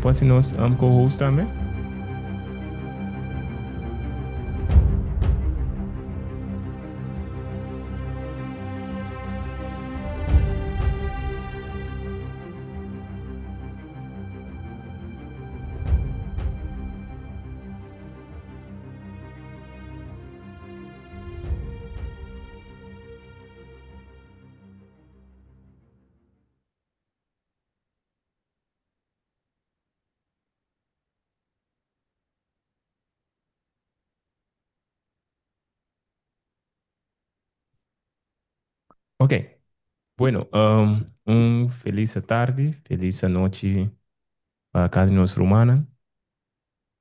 Bo por nos co-host tambe? Ok. Bueno, un feliz tarde, feliz noche pa cada nos rumannan.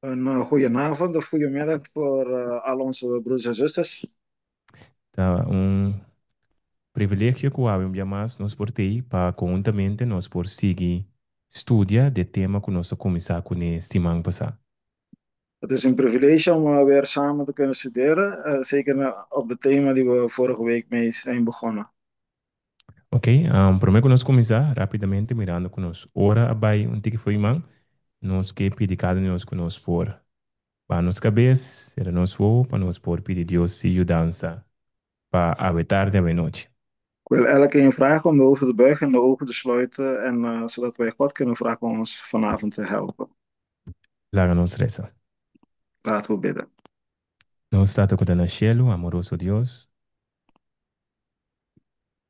Een goedenavond of goedemiddag voor al onze broeders en zusters. Ta un privilegio ku awe un bia mas nos por tei pa konhuntamente nos por sigui studia de tema ku nos a kuminsá kuné siman pasá. Het is een privilege om weer samen te kunnen studeren, zeker op het thema die we vorige week mee zijn begonnen. Ok, promé ku nos kuminsá, rápidamente mirando ku nos ora a bai un tiki fo'i man, nos ke pidi kada nos ku nos por baha nos kabes, sera nos wowo pa nos por pidi Dios si yudansa pa awe tardi, awe nochi. Ik wil elkeen vragen om de hoofden te buigen en de ogen te sluiten, en zodat wij God kunnen vragen om ons vanavond te helpen. Laga nos resa. Laten we bidden. Nos Tata ku ta na shelu, amoroso Dios,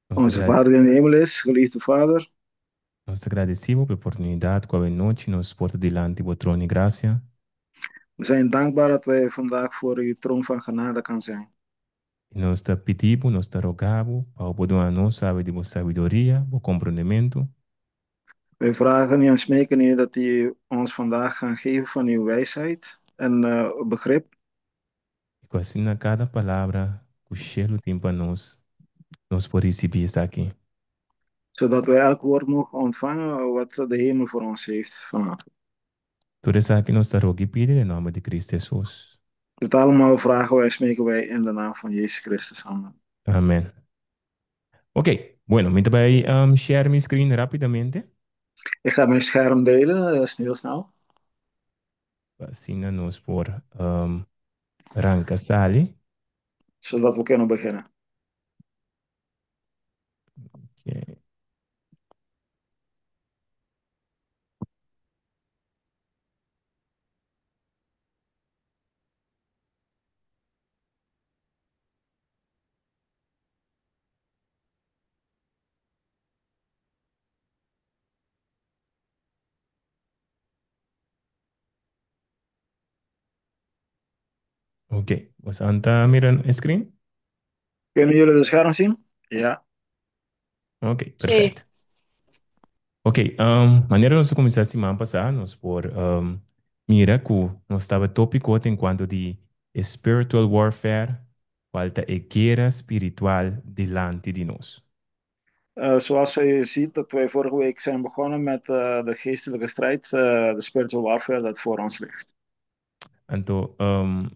nos ta Onze Vader die in de hemel is, geliefde Vader. Nos ta gradesí bo pa e oportunidat ku awe nochi nos por ta dilanti bo trono di grasia. We zijn dankbaar dat wij vandaag voor uw troon van genade kan zijn. I nos ta pidi bo, nos ta roga bo, pa bo por duna nos sabi di bo sabiduria, bo komprondementu. Wij vragen u en smeken u dat u ons vandaag gaan geven van uw wijsheid en begrip. I ku asina kada palabra ku shelu tin pa nos, nos por risibí esaki. Zodat wij elk woord mogen ontvangen wat de hemel voor ons heeft vanavond. Tur esaki nos ta roga i pidi den nòmber di Cristo Hesus. Dit allemaal vragen wij en smeken wij in de naam van Jezus Christus. Amen. Amen. Ok, bueno, mi ta bai share mi screen rápidamente. Ik ga mijn scherm delen, heel snel. Pa asina nos por ranka sali. Zodat we kunnen beginnen. Ok. Ok, boso ta mira e screen? Kunnen jullie de scherm zien? Ja. Ok, Sí. perfecto. Ok, manera nos a kuminsá siman pasá, nos por mira ku nos taba tópiko en kuanto di e spiritual warfare, kual ta e guera spiritual dilanti di nos. Zoals je ziet dat wij vorige week zijn begonnen met de geestelijke strijd, de spiritual warfare dat voor ons ligt. Anto,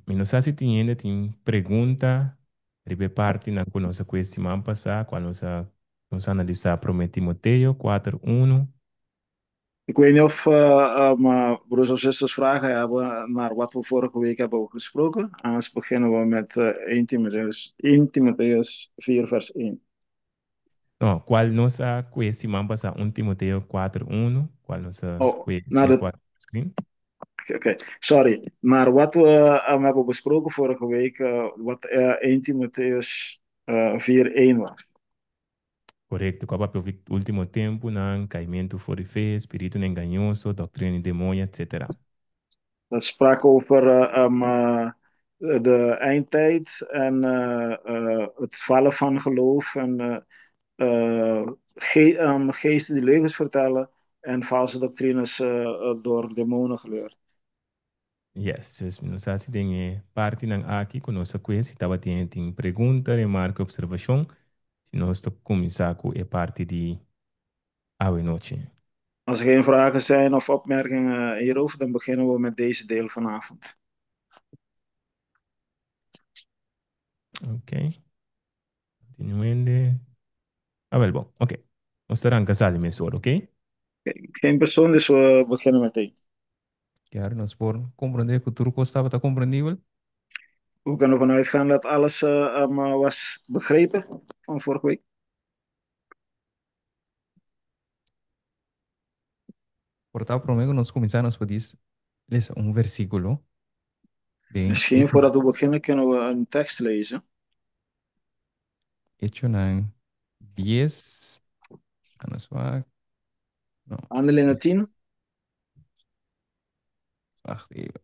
mi no sa si tin hende tin pregunta riba e partinan ku nos a kue siman pasá, kual nos a nos a analisá Promé Timoteo kuater unu. Ik weet niet of broers of zusters vragen hebben naar wat we vorige week hebben gesproken. Anders beginnen we met 1 Timotheus, 1 Timotheus 4 vers 1. No, kual nos a kue siman pasá 1 Timoteo kuater unu, kual nos a Oh, kue naar nos de por screen. Oké, sorry. Maar wat we hebben besproken vorige week, wat 1 Timotheus 4:1 was. Korekto, ku a papia ofi último tempunan, kaimentu for di fe, spiritunan engañoso, doktrina di demoño, etsetera. Dat sprak over de eindtijd en het vallen van geloof en geesten die leugens vertellen en valse doctrines door demonen geleerd. Yes, dus mi no sa si den e partinan aki ku nos a kue si tabatin tin pregunta, remarka, observashon, si nos ta kuminsá ku e parti di awe nochi. Als er geen vragen zijn of opmerkingen hierover, dan beginnen we met deze deel vanavond. Oké. Continuende. Ah, wel, bon. Oké. Nos ta ranka sali mesora, oké? Geen persoon, dus we beginnen meteen. Claro, nos por komprondé ku tur kos tabata komprendibel. We kunnen ervan uitgaan dat alles was begrepen van vorige week. Por ta promé ku nos kuminsá nos por lesa un versíkulo den Misschien Echo, voordat we beginnen kunnen we een tekst lezen. Echonan 10. Ah, nos wak. No. Handelingen 10. Wacht even.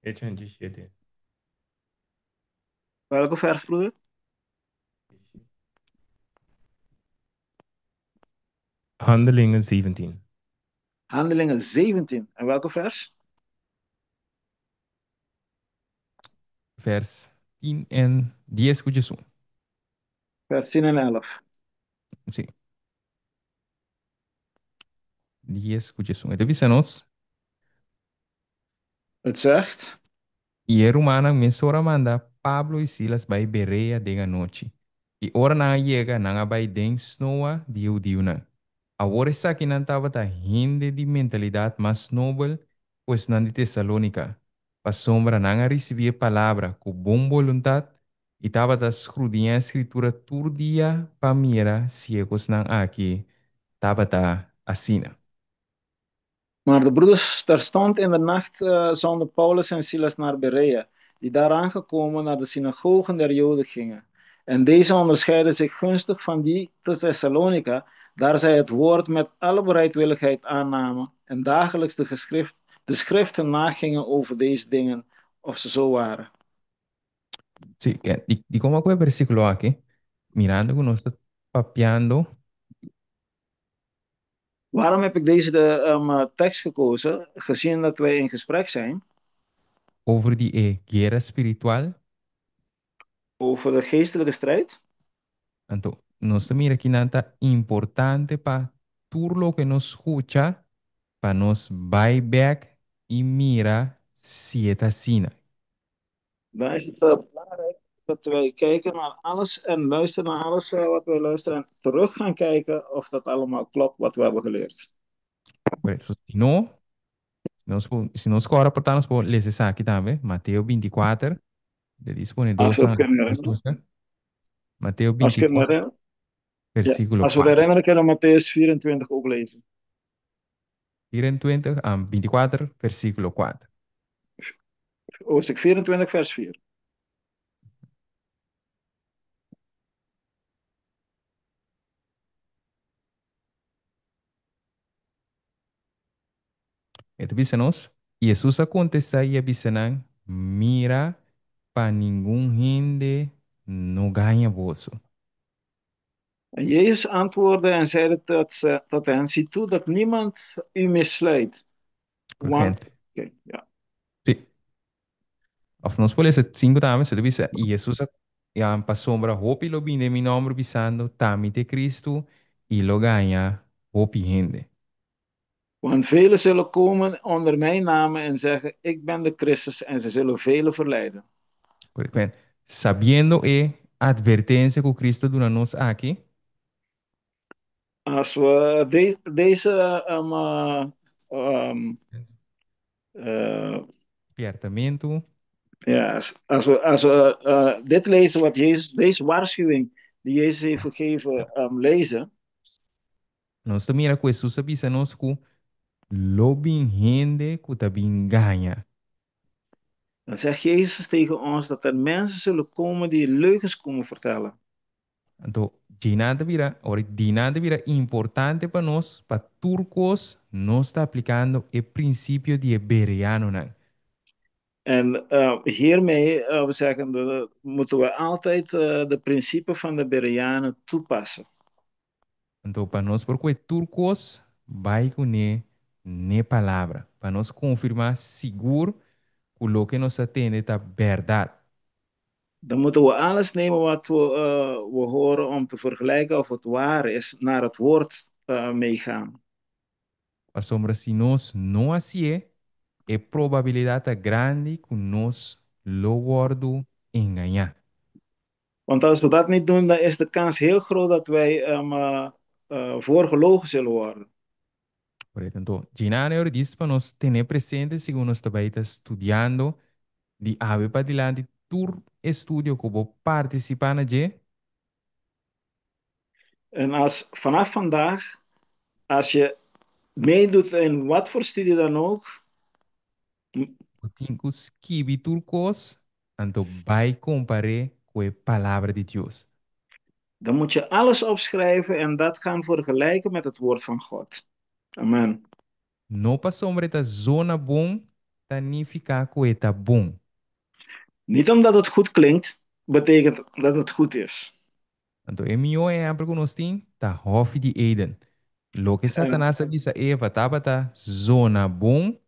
Echonan 17. Welke vers, broeder? Handelingen 17. Handelingen 17. En welke vers? Vers 10 en 10 ku 11. Vers 10 en 11. Sí. 10 ku 11. E ta bisa nos. Het zegt. I e rumannan mesora a manda Pablo i Silas bai Berea den anochi. I ora nan a yega, nan a bai den snoa di e hudiunan. Awor esakinan tabata hende di mentalidat mas nobel ku esnan di Tesalónika, pasobra nan a risibí e palabra ku bon boluntat i tabata skrudiñá e Skritura tur dia pa mira si e kosnan aki tabata asina. Maar de broeders terstond in de nacht zonden Paulus en Silas naar Berea, die daar aangekomen naar de synagogen der Joden gingen. En deze onderscheidden zich gunstig van die te Thessalonica, daar zij het woord met alle bereidwilligheid aannamen en dagelijks de schriften nagingen over deze dingen, of ze zo waren. Sí, di kon ku e versíkulo aki, mirando ku nos ta papiando Waarom heb ik deze tekst gekozen? Gezien dat wij in gesprek zijn over di e guera spiritual. Over de geestelijke strijd. Anto, nos ta mira kinan ta importante pa tur loke nos skucha, pa nos bai bèk i mira si e ta asina. Dan is het belangrijk dat wij kijken naar alles en luisteren naar alles wat wij luisteren en terug gaan kijken of dat allemaal klopt wat we hebben geleerd. Por eso, si no, nos por, si nos kòrda por ta nos por lesa esaki tambe, Mateo 24, de dispone Als dos we het na kunnen herinneren. Mateo Als ik me 24, herinner, ja, versíkulo als we het 4. herinneren, kunnen we Mattheüs 24 ook lezen. 24, 24, versíkulo 4. Hoofdstuk 24, vers 4. E ta bisa nos, I Hesus a kontestá i a bisa nan, Mira pa ningun hende no gaña boso. En Jezus antwoordde en zeide tot hen, zie toe dat niemand u misleidt. Want, Corrente. oké, ja. Sí. Of nos por lesa 5 tambe, se ta bisa, I Hesus a ya, pasobra hopi lo bini den mi nòmber bisando, T'ami t'e Cristo, i lo gaña hopi hende. Want velen zullen komen onder mijn naam en zeggen, ik ben de Christus, en ze zullen velen verleiden. Correct. Sabiendo e advertencia ku Cristo a duna nos aki. Als we deze Spiertamentu. Ja, als we dit lezen wat Jezus, deze waarschuwing die Jezus heeft gegeven, lezen. Nos ta mira ku Hesus a bisa nos ku lo bin hende ku ta bin gaña. Dan zegt Jezus tegen ons dat er mensen zullen komen die leugens komen vertellen. Anto djinan ta bira, ora dinan ta bira importante pa nos pa tur kos nos ta aplikando e prinsipio di e bereanonan. En hiermee we zeggen, moeten we altijd de principe van de Bereanen toepassen. Anto pa nos por kue tur kos bai kuné n'e Palabra, pa nos konfirmá sigur ku loke nos a tende ta bèrdat. Dan moeten we alles nemen wat we horen om te vergelijken of het waar is, naar het woord meegaan. Pasobra si nos no hasié, e probabilidat ta grandi ku nos lo wòrdu engañá. Want als we dat niet doen, dan is de kans heel groot dat wij voorgelogen zullen worden. Korekto. Anto, djina e ora dis pa nos tene presente segun nos ta bai ta studiando di awe padilanti tur estudio ku bo partisipá na dje. En als vanaf vandaag, als je meedoet in wat voor studie dan ook, Bo tin ku skibi tur kos, anto bai kompar'é ku e Palabra di Dios. Dan moet je alles opschrijven en dat gaan vergelijken met het woord van God. Amen. No pasobra e ta zona bon ta nifiká ku e ta bon. Niet omdat het goed klinkt, betekent dat het goed is. Anto e mihó ehèmpel ku nos tin ta Hòfi di Eden. Loke Satanas a bisa Eva tabata zona bon,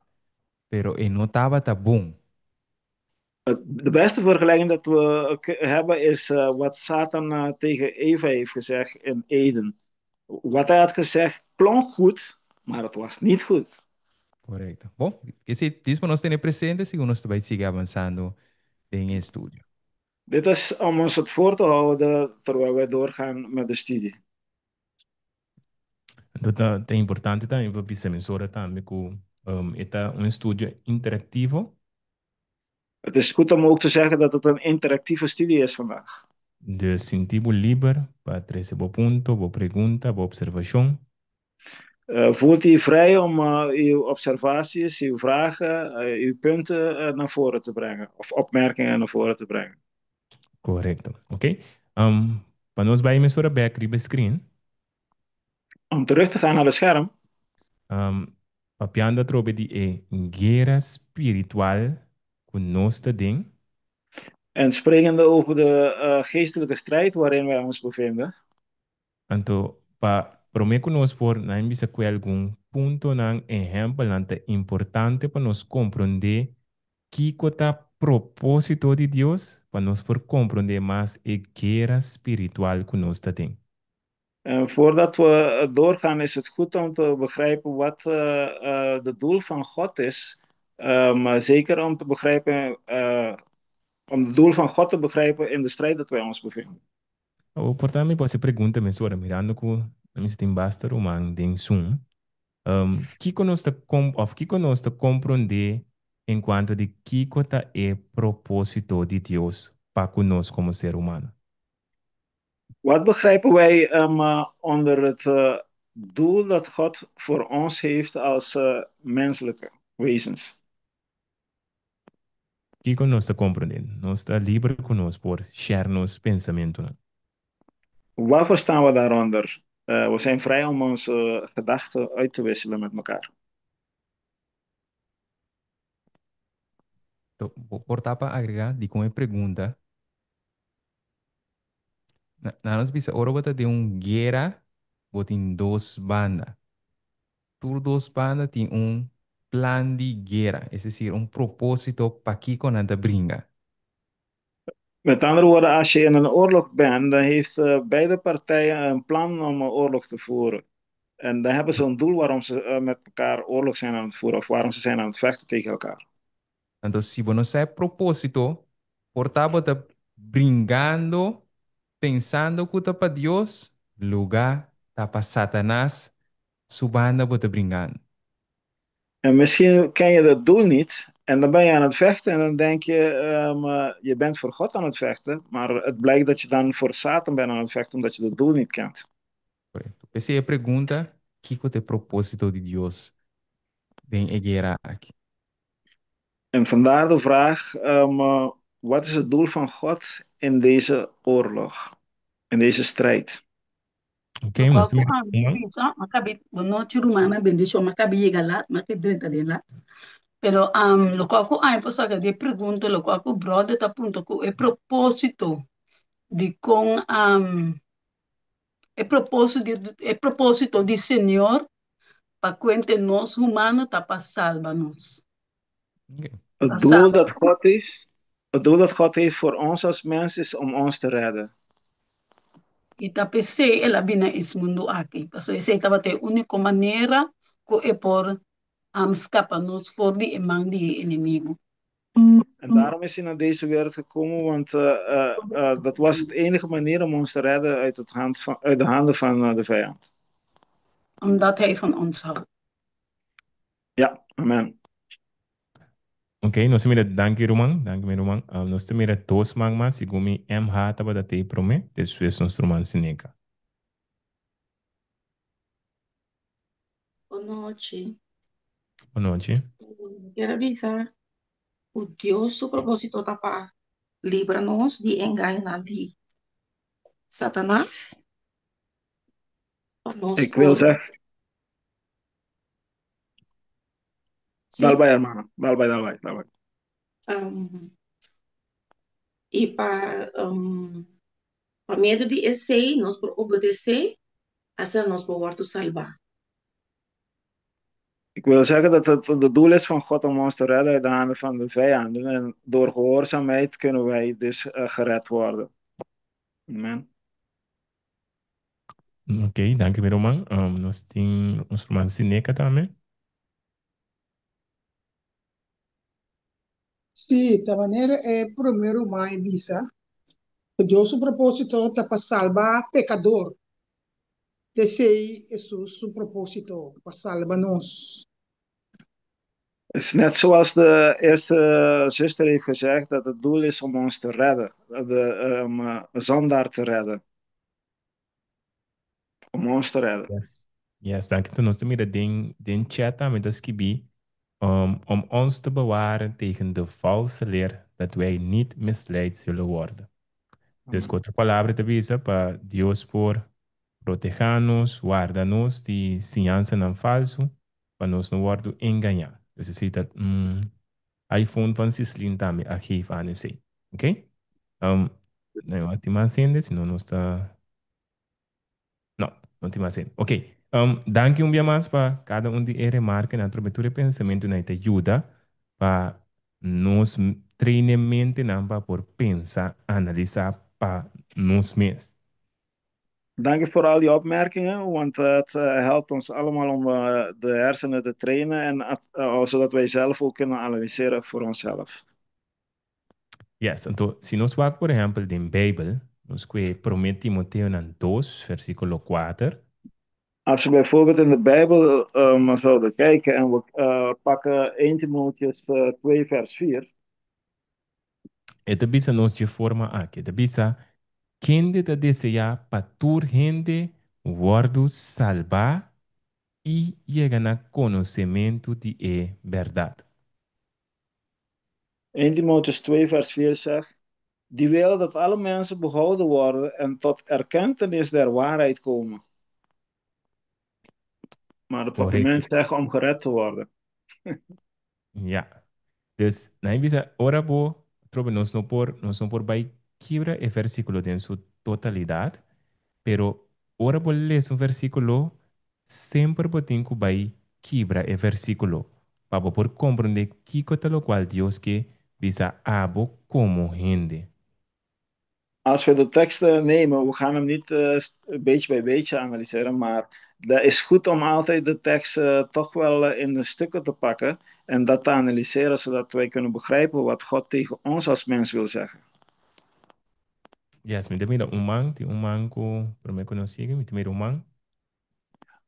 pero e no tabata bon. De beste vergelijking dat we hebben is wat Satan tegen Eva heeft gezegd in Eden. Wat hij had gezegd klonk goed, maar het was niet goed. Korekto. Bon, esei dis pa nos tene presente segun nos ta bai sigui avansando den e estudio. Dit is om ons het voor te houden terwijl wij doorgaan met de studie. Anto ta ta importante tambe pa bisa mesora tambe ku e ta un estudio interaktivo. Het is goed om ook te zeggen dat het een interactieve studie is vandaag. Dus sinti bo liber pa trese bo punto, bo pregunta, bo observashon. Voelt u vrij om uw observaties, uw vragen, uw punten naar voren te brengen of opmerkingen naar voren te brengen. Korekto. Oké. Pa nos bai mesora bèk riba e screen. Om terug te gaan naar het scherm. Papiando atrobe di e guera spiritual ku nos ta den. En sprekende over de geestelijke strijd waarin wij ons bevinden. Anto, pa promé ku nos por nan bisa ku algun puntonan, ehèmpelnan ta importante pa nos komprondé kiko ta propósito di Dios, pa nos por komprondé mas e guera spiritual ku nos ta den. En voordat we doorgaan, is het goed om te begrijpen wat de doel van God is. Maar zeker om te begrijpen, om het doel van God te begrijpen in de strijd dat wij ons bevinden. Awor por ta mi por hasi pregunta mesora mirando ku mi sa tin basta ruman den Zoom. Kiko nos ta òf kiko nos ta komprondé en kuanto di kiko ta e propósito di Dios pa ku nos komo ser humano? Wat begrijpen wij onder het doel dat God voor ons heeft als menselijke wezens? Kiko nos ta komprondé? Nos ta liber ku nos por share nos pensamentunan. Wat verstaan we daaronder? We zijn vrij om onze gedachten uit te wisselen met elkaar. Bo por ta pa agregá dikon e pregunta? Na nos bisa ora bo ta den un guera bo tin dos banda. Tur dos banda tin un plan di guera, es desir un propósito pakiko nan ta bringa. Met andere woorden, als je in een oorlog bent, dan heeft beide partijen een plan om een oorlog te voeren. En dan hebben ze een doel waarom ze met elkaar oorlog zijn aan het voeren of waarom ze zijn aan het vechten tegen elkaar. Anto si bo no sa e propósito, por ta bo ta bringando pensando ku ta pa Dios, lugá ta pa Satanas su banda bo ta bringando. En misschien ken je dat doel niet en dan ben je aan het vechten en dan denk je, je bent voor God aan het vechten, maar het blijkt dat je dan voor Satan bent aan het vechten omdat je dat doel niet kent. Korekto. P'esei e pregunta, Kiko ta e propósito di Dios den e guera aki? En vandaar de vraag, wat is het doel van God in deze oorlog, in deze strijd? Ok, nos Lokual ta ku mira ami ruman. pensa, m'a kabi bo nochi rumannan bendishon, m'a kabi yega lat, m'a ke drenta den lat. Pero lokual ku ami por saka di e pregunta, lokual ku brother ta puntra ku e propósito di kon e propósito di e propósito di Señor pa kuente nos humano ta pa salba nos. Het Pa doel salba dat God heeft, het doel dat God heeft voor ons als mens is om ons te redden. I ta p'esei el a bini na es mundu aki, pasobra esei tabata e úniko manera ku e por skapa nos for di e man di e enemigu. En daarom is hij naar deze wereld gekomen, want dat was het enige manier om ons te redden uit de handen van de vijand. Omdat hij van ons houdt. Ja, amen. Ok, nos mira, danki ruman, danki mi ruman. Nos ta mira dos man mas, segun mi MH tabata te promé, despues nos ruman Sineka. Bon nochi. Bon nochi. Kier a bisa ku Dios su propósito ta pa libra nos di engañonan di Satanas, pa nos Ik wil por zeggen, sí, dal bai, hermano. Dal bai, dal bai, dal bai. I pa medio di esei nos por obedesé, asina nos por wòrdu salbá. Ik wil zeggen dat het het doel is van God om ons te redden uit de handen van de vijanden. En door gehoorzaamheid kunnen wij dus gered worden. Amen. Ok, danki mi ruman. Nos tin nos ruman Sineka tambe. Sí, ta manera e promé ruman a bisa, ku Dios su propósito ta pa salba pekador. T'esei Hesus su propósito, pa salba nos. Het is net zoals de eerste zuster heeft gezegd, dat het doel is om ons te redden, de zondaar te redden. Om ons te redden. Yes. Yes, danki. Anto nos ta mira den chat tambe ta skibi, om ons te bewaren tegen de valse leer, dat wij niet misleid zullen worden. Dus ku otro palabra ta bisa pa Dios por protehá nos, warda nos di siñansanan falsu, pa nos no wòrdu engañá. Dus esei ta un iPhone van Sislin tambe a geef aan esei. Ok? No tin mas hende, si no nos ta. No, no tin mas hende. Ok. Danki un bia mas pa kada un di e remarkenan. Atrobe tur e pensamentunan ei ta yuda pa nos train e mentenan pa por pensa, analisá pa nos mes. Dank je voor al die opmerkingen, want het helpt ons allemaal om de hersenen te trainen en zodat wij zelf ook kunnen analyseren voor onszelf. Yes, anto si nos wak por ehempel den Bijbel, nos kue Promé Timoteonan 2, versíkulo 4. Als we bijvoorbeeld in de Bijbel zouden kijken en we pakken 1 Timotheus 2 vers 4. E ta bisa nos dje forma aki, e ta bisa, Kende ta deseá pa tur hende wòrdu salbá i yega na konosementu di e bèrdat. 1 Timotheus 2 vers 4 zegt, Die wil dat alle mensen behouden worden en tot erkentenis der waarheid komen. Maar de Correcto. Papiaments zeggen om gered te worden. Ja. Dus, nan a bisa, ora bo trobe nos no por bai kibra e versíkulo den su totalidat, pero ora bo lesa un versíkulo, semper bo tin ku bai kibra e versíkulo pa bo por komprondé kiko ta lokual Dios ke bisa abo komo hende. Als we de teksten nemen, we gaan hem niet beetje bij beetje analyseren, maar het is goed om altijd de tekst toch wel in de stukken te pakken en dat te analyseren, zodat wij kunnen begrijpen wat God tegen ons als mens wil zeggen. Yes, mi ta mira un man, tin un man ku promé ku nos sigui, mi ta mira un man.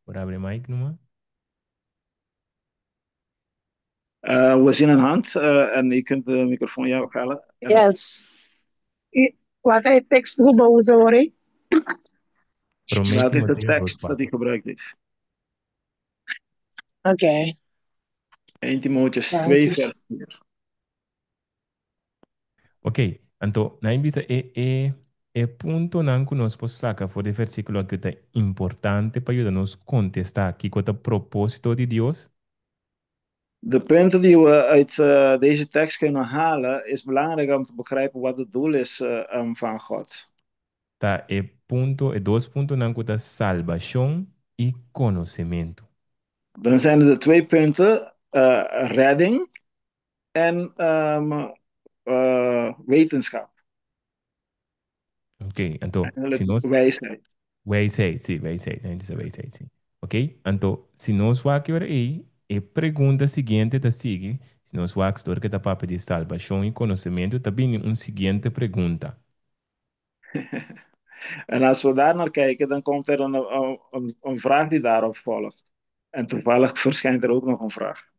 Por abri mic numa. We zien een hand en u kunt de microfoon, ja, halen. En Yes. I kua ta e tekst ku bo a usa ora? Promé Dat is de Timoteo 2 tekst dat hij 4. gebruikt heeft. Oké, 1 Timotheus dank 2 u. vers 4. Ok, anto nan bisa e puntonan ku nos por saka for di e versíkulo aki ta importante pa yuda nos kontestá kiko ta propósito di Dios. De punten die we uit deze tekst kunnen halen, is belangrijk om te begrijpen wat het doel is van God. Ta e punto, e dos puntonan ku ta salbashon i konosementu. Dan zijn er de twee punten, redding en wetenschap. Ok, anto si Eigenlijk nos wijsheid. Wijsheid, sí, wijsheid. Nan bisa wijsheid, sí. Ok, anto si nos wak e ora ei, E pregunta siguiente ta sigui, si nos wak dor ku ta papia di salbashon i konosementu, ta bini un siguiente pregunta. En als we daar naar kijken, dan komt er een vraag die daarop volgt. En toevallig verschijnt er ook nog een vraag.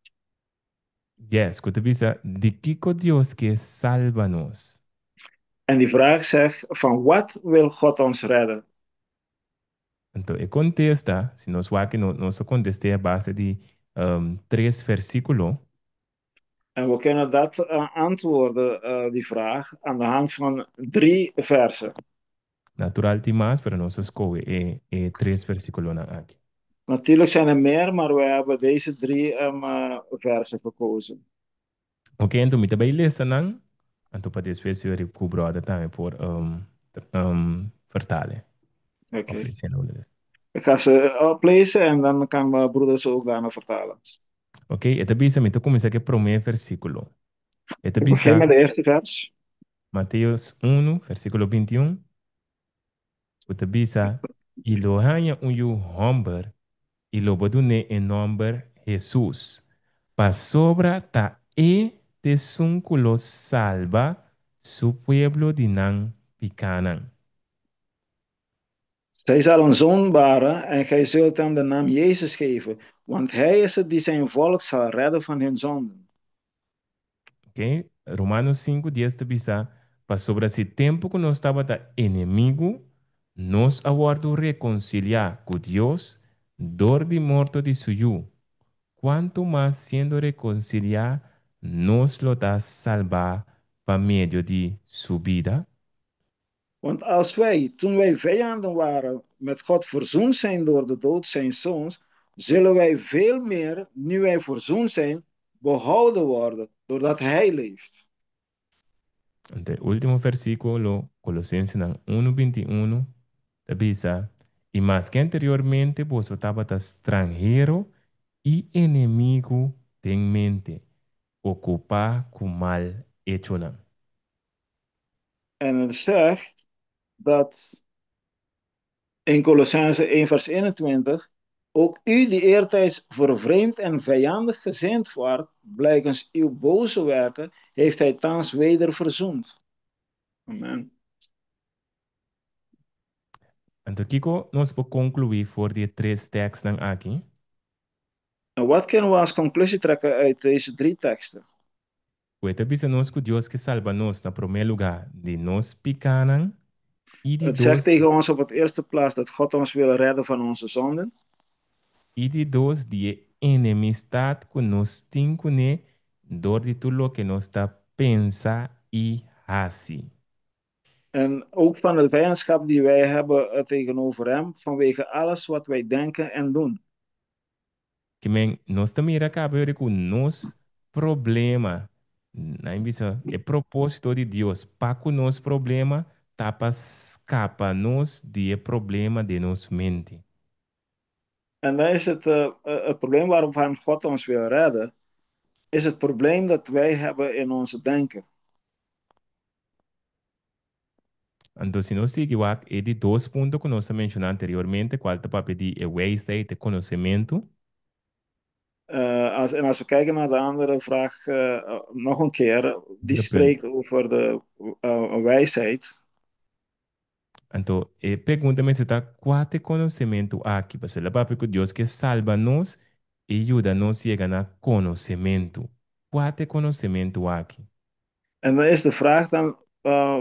Yes, ku ta bisa, di kiko Dios ke salba nos? En die vraag zegt van wat wil God ons redden? Anto, e kontesta, si nos wak no, nos a kontest'é a base di tres versíkulo. En we kunnen dat antwoorden, die vraag, aan de hand van drie versen. Natural tin mas, pero nos a skohe e tres versíkulonan aki. Natuurlijk zijn er meer, maar wij hebben deze drie versen gekozen. Ok, anto mi ta bai lesa nan, anto pa despues yori ku brother tambe por vertale. Oké. Of lesa nan hulandes. Ik ga ze oplezen en dan kan mijn broeder ze ook daarna vertalen. Ok, e ta bisa, mi ta kuminsá ku e promé versíkulo. E ta Ik begin bisa met de eerste vers. Mateo 1, versíkulo 21, ku ta bisa, I lo haña un yu hòmber, i lo bo dun'é e nòmber Hesus, pasobra ta e t'esun ku lo salba su pueblo di nan pikánan. Zij zal een zoon baren en gij zult hem de naam Jezus geven, want hij is het die zijn volk zal redden van hun zonden. Ok, Romanos 5, 10 ta bisa, Pasobra si tempu ku nos tabata enemigu, nos a wòrdu rekonsiliá ku Dios dor di morto di su Yu, kuantu mas siendo rekonsiliá nos lo ta salbá pa medio di su bida? Want als wij, toen wij vijanden waren, met God verzoend zijn door de dood zijn zoons, zullen wij veel meer, nu wij verzoend zijn, behouden worden, doordat Hij leeft. Anto e último versíkulo, Kolosensenan unu 21, ta bisa, I maske anteriormente boso tabata stranhero i enemigu den mente, okupá ku mal echonan. En het zegt dat in Colossense 1 vers 21, ook u die eertijds vervreemd en vijandig gezind waart, blijkens uw boze werken, heeft hij thans weder verzoend. Amen. Anto kiko nos por konkluí for di e tres tèkstnan aki? En wat kunnen we als conclusie trekken uit deze drie teksten? Ku e ta bisa nos ku Dios ke salba nos na promé lugá di nos pikánan i di Het zegt dos tegen ons op het eerste plaats dat God ons wil redden van onze zonden. I di dos di e enemistat ku nos tin kuné dor di tur loke nos ta pensa i hasi. En ook van de vijandschap die wij hebben tegenover hem vanwege alles wat wij denken en doen. Ke men, nos ta mira kaba yori ku nos problema, nan bisa, e propósito di Dios pa ku nos problema ta pa skapa nos di e problema den nos mente. En dan is het probleem waarvan God ons wil redden, is het probleem dat wij hebben in onze denken. Anto si nos sigui wak e di dos punto ku nos a menshoná anteriormente, kual ta papia di e wijsheid, e konosementu. En als we kijken naar de andere vraag nog een keer, die Otro punt. spreekt over de wijsheid. Anto e pregunta mester ta, Kua ta e konosementu aki? Pasobra el a papia ku Dios ke salba nos i yuda nos yega na konosementu. Kua ta e konosementu aki? En dan is de vraag dan,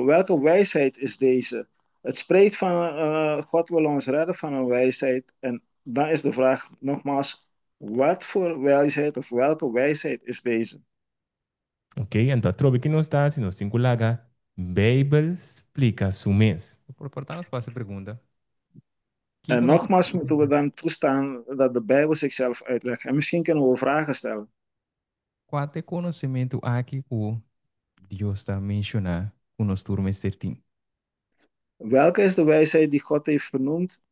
welke wijsheid is deze? Het spreekt van, God wil ons redden van een wijsheid. En dan is de vraag nogmaals, wat voor wijsheid of welke wijsheid is deze? Ok, anto atrobe ki nos ta hasi? Nos tin ku laga Beibel splika su mes. Por por ta nos por hasi pregunta. En Kiko nos nogmaals moeten we dan toestaan dat de Bijbel zichzelf uitlegt. En misschien kunnen we vragen stellen. Kua ta e konosementu aki ku Dios ta menshoná ku nos tur mester tin? Welke is de wijsheid die God heeft genoemd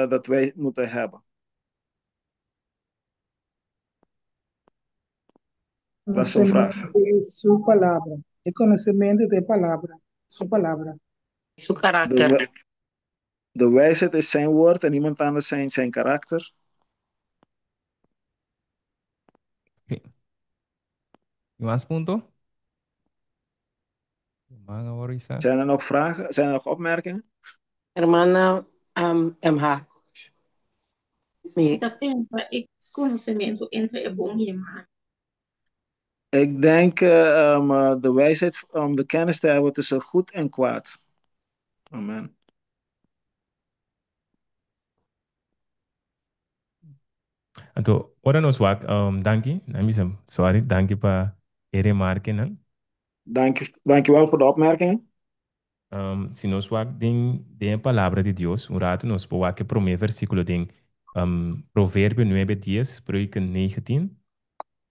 dat wij moeten hebben? Dat is een vraag. Konosementu di su palabra. E konosementu di e palabra, su palabra. Su De, karakter. de wijsheid is zijn woord en iemand anders zijn karakter. Tin mas punto? Ruman awor Isa. Zijn er nog vragen? Zijn er nog opmerkingen? Hermana MH. Mi ta pensa e konosementu entre e bon i e malu. Ik denk de wijsheid om de kennis te hebben tussen goed en kwaad. Amen. Anto, ora nos wak, danki, nan bisa, sorry, danki pa e remarkenan. Dank, dankjewel voor de opmerkingen. Si nos wak den e Palabra di Dios, un ratu nos por wak e promé versíkulo den Proverbio nuebe dies, Spreuken negentien.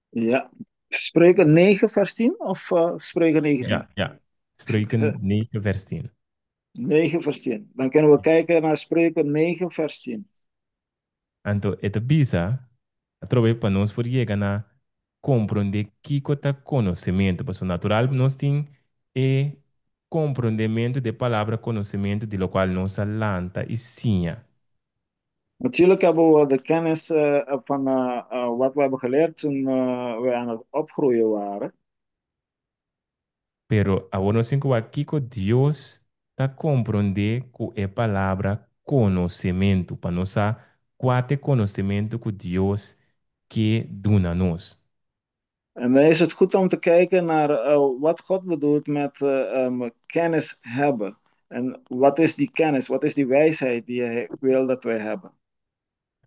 Ja. Spreuken 9 vers 10 of Spreuken 19? Ja, ja. Spreuken 9 vers 10. 9 vers 10. Dan kunnen we kijken naar Spreuken 9 vers 10. Anto e ta bisa, Atrobe pa nos por yega na komprondé kiko ta konosementu, pasobra natural nos tin e komprondementu di e palabra konosementu di lokual nos a lanta i siña. Natuurlijk hebben we de kennis van wat we hebben geleerd toen we aan het opgroeien waren. Pero awor nos tin ku wak kiko Dios ta komprondé ku e palabra konosementu, pa nos sa kua ta e konosementu ku Dios ke duna nos. En dan is het goed om te kijken naar wat God bedoelt met kennis hebben. En wat is die kennis, wat is die wijsheid die Hij wil dat wij hebben?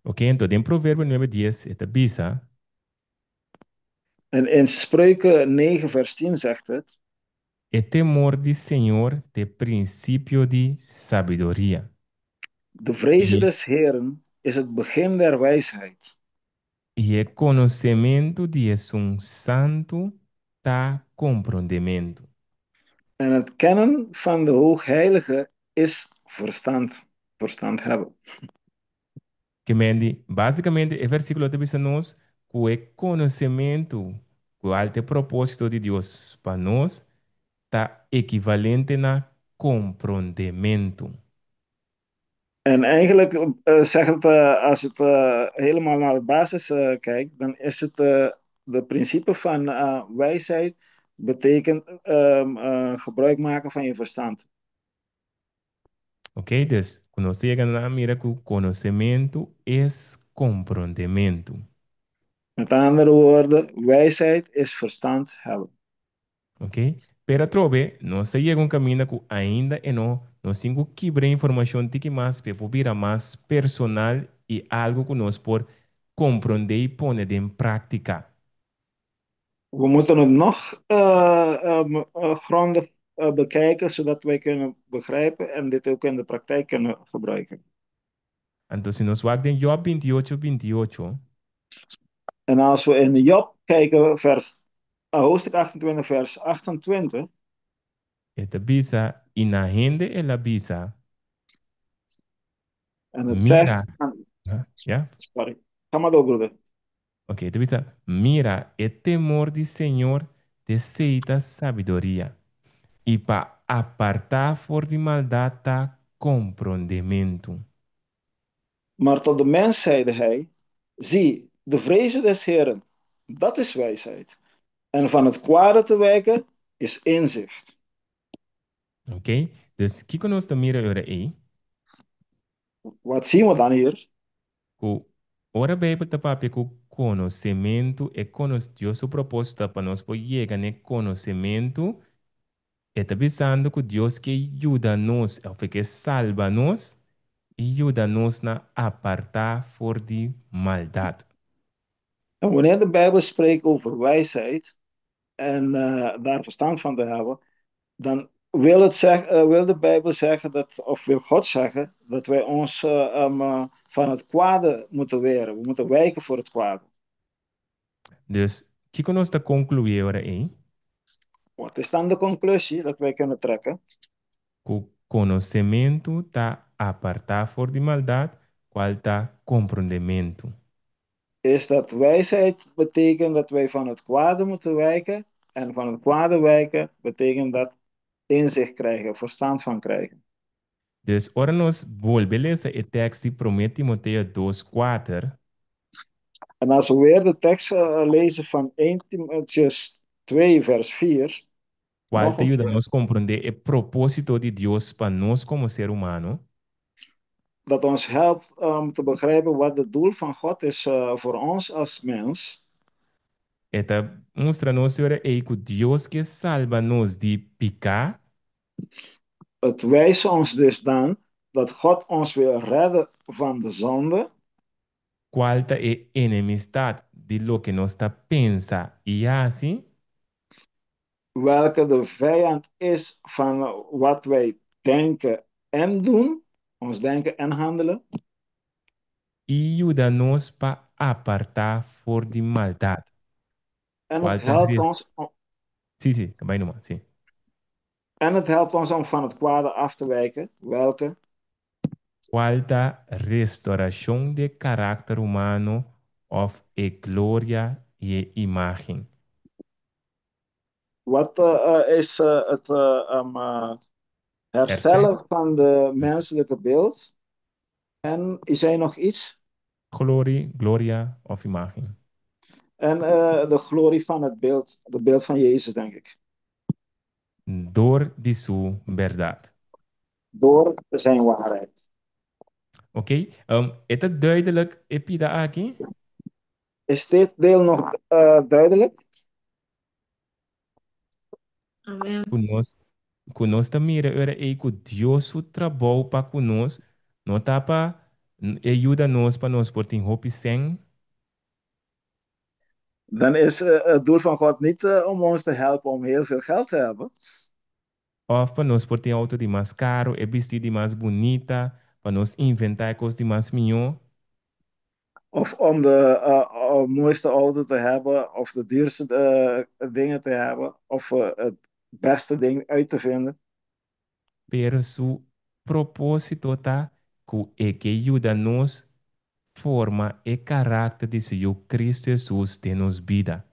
Oké, anto den Proverbio nuebe dies e ta bisa. En in Spreuken 9 vers 10 zegt het. E temor di Señor ta e prinsipio di sabiduria. De vreze I. des Heeren is het begin der wijsheid. I e konosementu di Esun Santu ta komprondementu. En het kennen van de Hoogheilige is verstand, verstand hebben. Ke men di, básikamente e versíkulo ta bisa nos ku e konosementu kual ta e propósito di Dios pa nos ta ekivalente na komprondementu. En eigenlijk zegt het, als het helemaal naar de basis kijkt, dan is het de principe van wijsheid betekent gebruik maken van je verstand. Oké, dus ku nos ta yega na mira ku konosementu es komprondementu. Met andere woorden, wijsheid is verstand hebben. Ok, pero atrobe nos ta yega un kaminda ku ainda e no nos tin ku kibra e informashon tiki mas pa e por bira mas personal i algu ku nos por komprondé i pone den práktika. We moeten het nog grondig bekijken zodat wij kunnen begrijpen en dit ook in de praktijk kunnen gebruiken. Anto si nos wak den Job 28, 28. En als we in Job kijken, vers, hoofdstuk 28, vers 28. E ta bisa, I na hende el a bisa, En het Mira, zegt aan, ja? Sorry, ga maar door, broeder. Ok, e ta bisa, Mira, e temor di Señor t'esei ta sabiduria, i pa apartá for di maldat ta komprondementu. Maar tot de mens zeide hij, Zie, de vreze des Heeren, dat is wijsheid, en van het kwade te wijken is inzicht. Ok, dus kiko nos ta mira e ora ei? Wat zien we dan hier? Ku ora Beibel ta papia ku konosementu, e konos Dios su propósito ta pa nos por yega na e konosementu, e ta bisando ku Dios ke yuda nos, òf e ke salba nos i yuda nos na apartá for di maldat. En wanneer de Bijbel spreekt over wijsheid en daar verstand van te hebben, dan wil, het zeg, wil de Bijbel zeggen dat, of wil God zeggen, dat wij ons van het kwade moeten weren. We moeten wijken voor het kwade. Dus, kiko nos ta konkluí e ora ei? Wat is dan de conclusie dat wij kunnen trekken? Ku konosementu ta apartá for di maldat, kual ta komprondementu. Is dat wijsheid betekent dat wij van het kwade moeten wijken en van het kwade wijken betekent dat inzicht krijgen, verstand van krijgen. Dus ora nos bolbe lesa e tekst di Promé Timoteo dos kuater. En als we weer de tekst lezen van 1 Timotheüs 2, vers 4. Kual Nog ta een yuda keer. nos komprondé e propósito di Dios pa nos komo ser humano. Dat ons helpt om te begrijpen wat het doel van God is voor ons als mens. E ta mustra nos e ora ei ku Dios ke salba nos di piká. Het wijst ons dus dan dat God ons wil redden van de zonde. Kual ta e enemistat di loke nos ta pensa i hasi. Welke de vijand is van wat wij denken en doen, ons denken en handelen. I yuda nos pa apartá for di maldat. En het Kual ta helpt ons, Sí, sí, bai numa, sí. en het helpt ons om van het kwade af te wijken. Welke? Kual ta restorashon di e karakter humano òf e gloria i e imágen? Wat is het Herstel. herstellen van de menselijke beeld? En is er nog iets? Glory, gloria òf imágen. En de glorie van het beeld, het beeld van Jezus, denk ik. Dor di su bèrdat. Door zijn waarheid. Oké, e ta duidelijk e pida aki? Is dit deel nog duidelijk? Amen. Ku nos, ku nos ta mira e ora ei ku Dios su trabou pa ku nos no ta pa e yuda nos pa nos por tin hopi sèn. Dan is het doel van God niet om ons te helpen om heel veel geld te hebben. Òf pa nos por tin outo di mas karu, e bistí di mas bunita, pa nos inventá e kos di mas mihó. Of om de mooiste auto te hebben, of de duurste dingen te hebben, of het beste ding uit te vinden. Pero su propósito ta ku e ke yuda nos forma e karakter di su Yu Kristu Hesus den nos bida.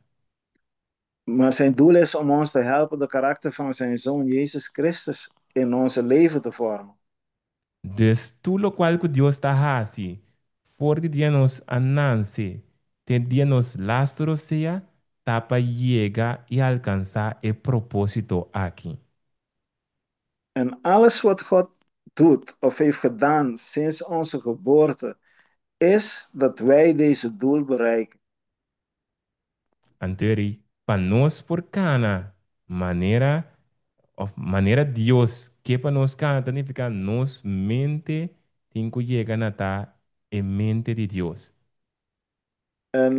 Maar zijn doel is om ons te helpen de karakter van zijn zoon Jezus Christus in onze leven te vormen. Dus tur lokual ku Dios ta hasi for di dia nos a nanse te dia nos lastu rosea ta pa yega i alkansá e propósito aki. En alles wat God doet of heeft gedaan sinds onze geboorte is dat wij deze doel bereiken. Anto eri pa nos por kana manera òf manera Dios ke pa nos kana ta nifiká nos mente tin ku yega na ta e mente di Dios. En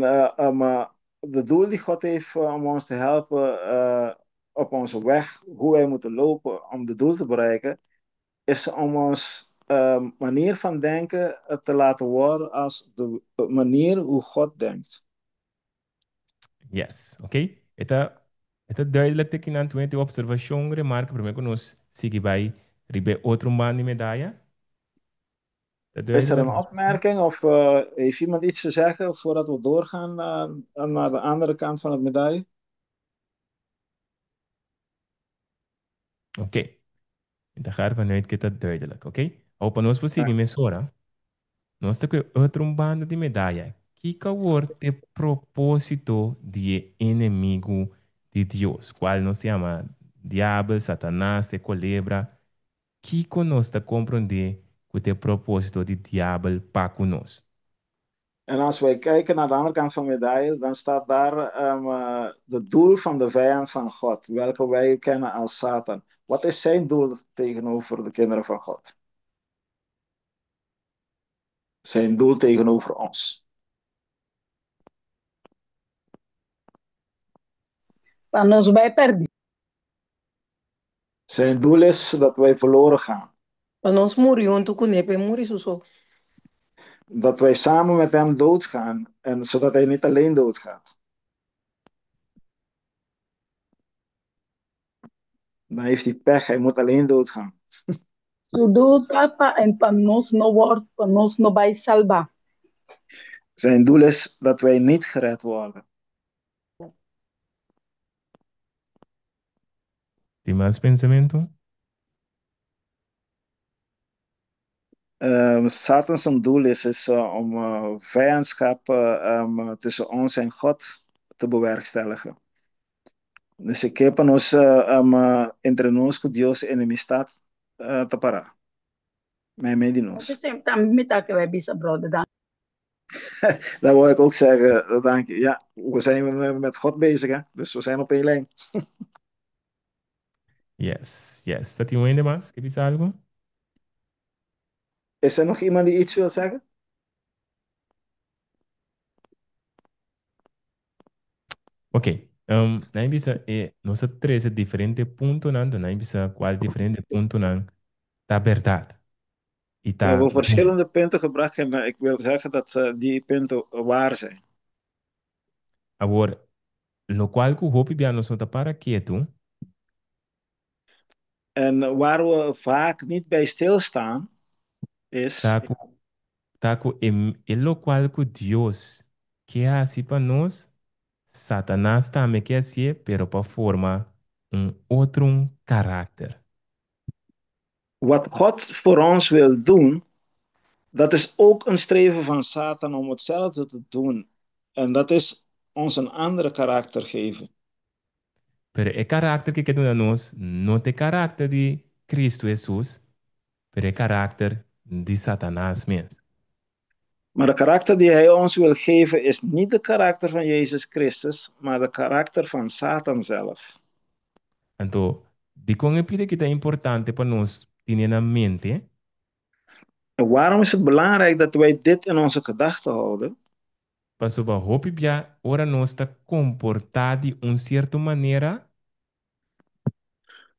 maar de doel die God heeft om ons te helpen op onze weg, hoe wij moeten lopen om de doel te bereiken, is om ons manier van denken te laten worden als de manier hoe God denkt. Yes, ok. E ta, e ta duidelijk te kinan tu e observashon, remarka, promé ku nos sigui bai riba e otro man di medaya. Ta Is er duidelijk? een opmerking of heeft iemand iets te zeggen voordat we doorgaan naar de andere kant van het medaille? Ok. Mi ta gara vanuit ku e ta duidelijk, ok? Awor pa nos por sigui mesora, nos ta ku e otro un banda di medaya. Kiko awor ta e propósito di e enemigu di Dios, kual nos yama Diabel, Satanas, e kolebra? Kiko nos ta komprondé ku ta e propósito di Diabel pa ku nos? En als wij kijken naar de andere kant van de medaille, dan staat daar het doel van de vijand van God, welke wij kennen als Satan. Wat is zijn doel tegenover de kinderen van God? Zijn doel tegenover ons. Pa nos bai pèrdí. Zijn doel is dat wij verloren gaan. Pa nos muri huntu kuné, p'e muri su so. Dat wij samen met hem doodgaan, en zodat hij niet alleen doodgaat. Dan heeft hij pech, hij moet alleen doodgaan. Su doel ta pa en pa nos no wòrdu, pa nos no bai salbá. Zijn doel is dat wij niet gered worden. Tin mas pensamentu? Satan zijn doel is om vijandschap tussen ons en God te bewerkstelligen. Dus e ke pa nos entre nos ku Dios enemistat ta pará meimei di nos. Tambe mi ta ke bai bisa brother dan. Dat wil ik ook zeggen, dank je. Ja, we zijn met God bezig, hè? Dus we zijn op één lijn. Yes. Ta tin un hende mas ke bisa algu? Is er nog iemand die iets wil zeggen? Ok, nan bisa e nos a trece diferente puntonan, nan bisa cual diferente puntonan ta berdad y We ta hebben bon. verschillende punten gebracht en ik wil zeggen dat die punten waar zijn. Awor, locual cu hopi bia nos no ta para ketu. En waar we vaak niet bij stilstaan, is Ta cu, ta cu e, e locual cu Dios ke haci pa nos, Satanas tambe ke hacié, pero pa forma un otro karakter. Wat God voor ons wil doen, dat is ook een streven van Satan om hetzelfde te doen. En dat is ons een andere karakter geven. Pero e karakter ku e ke duna nos no ta e karakter di Kristu Hesus, pero e karakter di Satanas mes. Maar de karakter die hij ons wil geven is niet de karakter van Jezus Christus, maar de karakter van Satan zelf. Anto, dikon e pida ki ta importante pa nos tine na mente? En waarom is het belangrijk dat wij dit in onze gedachten houden? Pasobra hopi bia ora nos ta komportá di un sierto manera.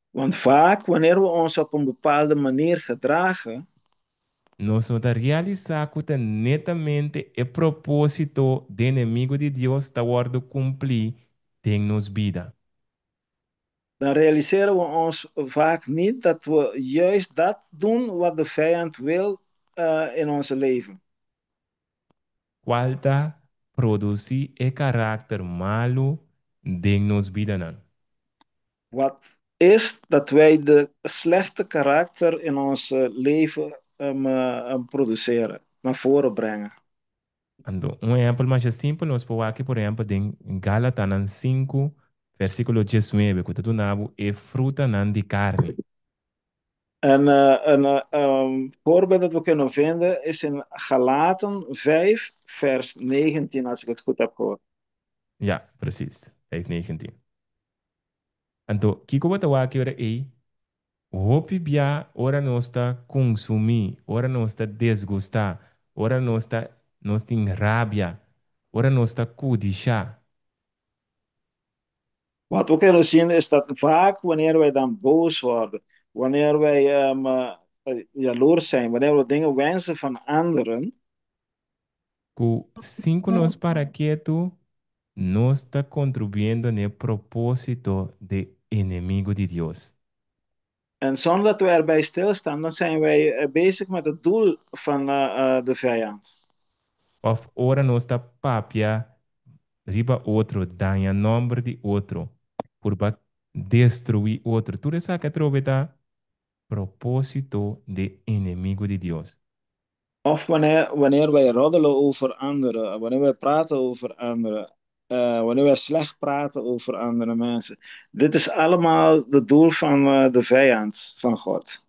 Want vaak wanneer we ons op een bepaalde manier gedragen. Nos no ta realisá ku ta netamente e propósito di enemigu di Dios ta wòrdu kumplí den nos bida. Dan realiseren we ons vaak niet dat we juist dat doen wat de vijand wil in onze leven. Kual ta produsí e karakter malu den nos bidanan? Wat is dat wij de slechte karakter in ons leven produceren, naar voren brengen. Anto, un ehèmpel masha simpel nos por wak por ehèmpel den Galatanan sinku, versíkulo diesnuebe, ku ta duna bo e frutanan di karni. En een voorbeeld dat we kunnen vinden is in Galaten 5, vers 19, als ik het goed heb gehoord. Ja, precies. 5, 19. Anto, kiko bo ta wak ora ei? Hopi bia ora nos ta kunsumí, ora nos ta desgustá, ora nos ta nos tin rabia, ora nos ta kudishá. Wat we kunnen zien is dat vaak wanneer wij dan boos worden, wanneer wij jaloers zijn, wanneer we dingen wensen van anderen. Ku sin ku nos para ketu, nos ta kontribuyendo na e propósito de enemigu di Dios. En zonder dat we erbij stilstaan, dan zijn wij bezig met het doel van de vijand. Òf ora nos ta papia riba otro, daña nòmber di otro, purba destruí otro. Tur esaki atrobe ta propósito de enemigu di Dios. Of wanneer, wanneer wij roddelen over anderen, wanneer wij praten over anderen, wanneer wij slecht praten over andere mensen. Dit is allemaal het doel van de vijand van God.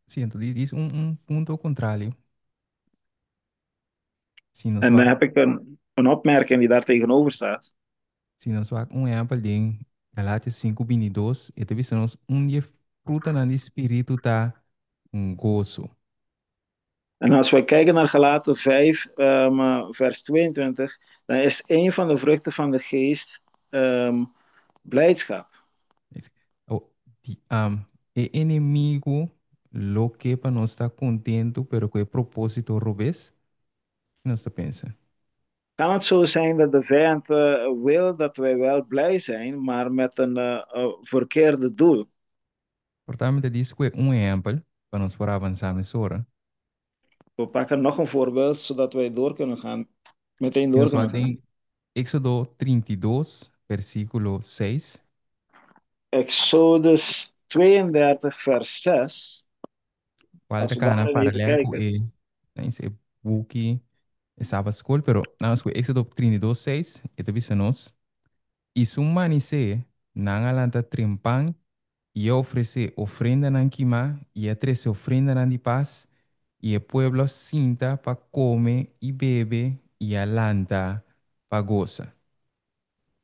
Sí, anto di is un punto kontrali. Si nos En dan wak, heb ik een opmerking die daar tegenover staat. si nos wak un ehèmpel den Galatias sinku bintidos, e ta bisa nos un di e frutanan di spiritu ta goso. En als wij kijken naar Galaten 5, vers 22, dan is een van de vruchten van de geest blijdschap. Oh, di, e enemigu lo ke pa nos ta kontentu, pero ku e propósito robes? Ki nos ta pensa? Kan het zo zijn dat de vijand wil dat wij wel blij zijn, maar met een verkeerde doel? Por tanto, mi ta dis ku e un ehèmpel pa nos por avansá mesora. We pakken nog een voorbeeld zodat wij door kunnen gaan, meteen Si door nos kunnen wak gaan. den Éxodo 32, versíkulo 6. Exodus 32, vers 6. Cual Als ta we cana daarin even paralel cu kijken. e, na e buki e Sabbat School, pero nada mas cu Éxodo 32, 6, e ta bisa nos. I su manisé, nan a lanta trempan i a ofresé ofrendanan kimá i a trese ofrendanan di pas, i e pueblo a sinta pa kome i bebe i a lanta pa gosa.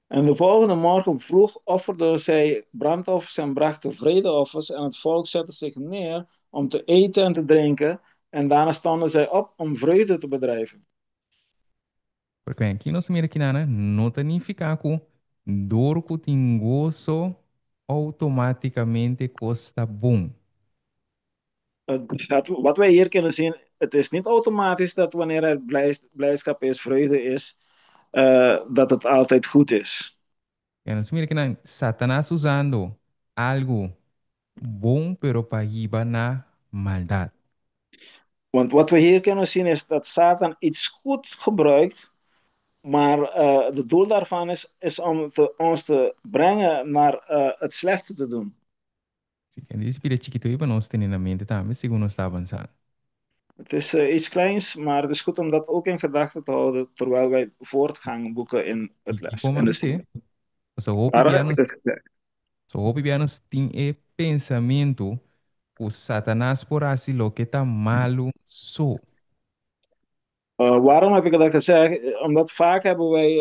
En de volgende morgen vroeg offerden zij brandoffers en brachten vredeoffers. En het volk zette zich neer om te eten en te drinken. En daarna stonden zij op om vreugde te bedrijven. Porque aki nos mira kinan no ta nifiká ku dor ku tin goso outomátikamente kos ta bon. Wat wij hier kunnen zien, het is niet automatisch dat wanneer er blijdschap is, vreugde is, dat het altijd goed is. I nos mira kinan Satanas usando algu bon pero pa hiba na maldat. Want wat we hier kunnen zien is dat Satan iets goed gebruikt, maar het doel daarvan is om ons te brengen naar het slechte te doen. E pida chikitu ei pa nos tene na mente tambe segun nos ta avansá. Het is iets kleins, maar het is goed om dat ook in gedachten te houden terwijl wij voortgang boeken in het I les. kon In de bis'é? Pasobra hopi Waarom bia heb ik nos, het gezegd? so hopi bia nos tin e pensamentu ku Satanas por hasi loke ta malu so. Waarom heb ik dat gezegd? Omdat vaak hebben wij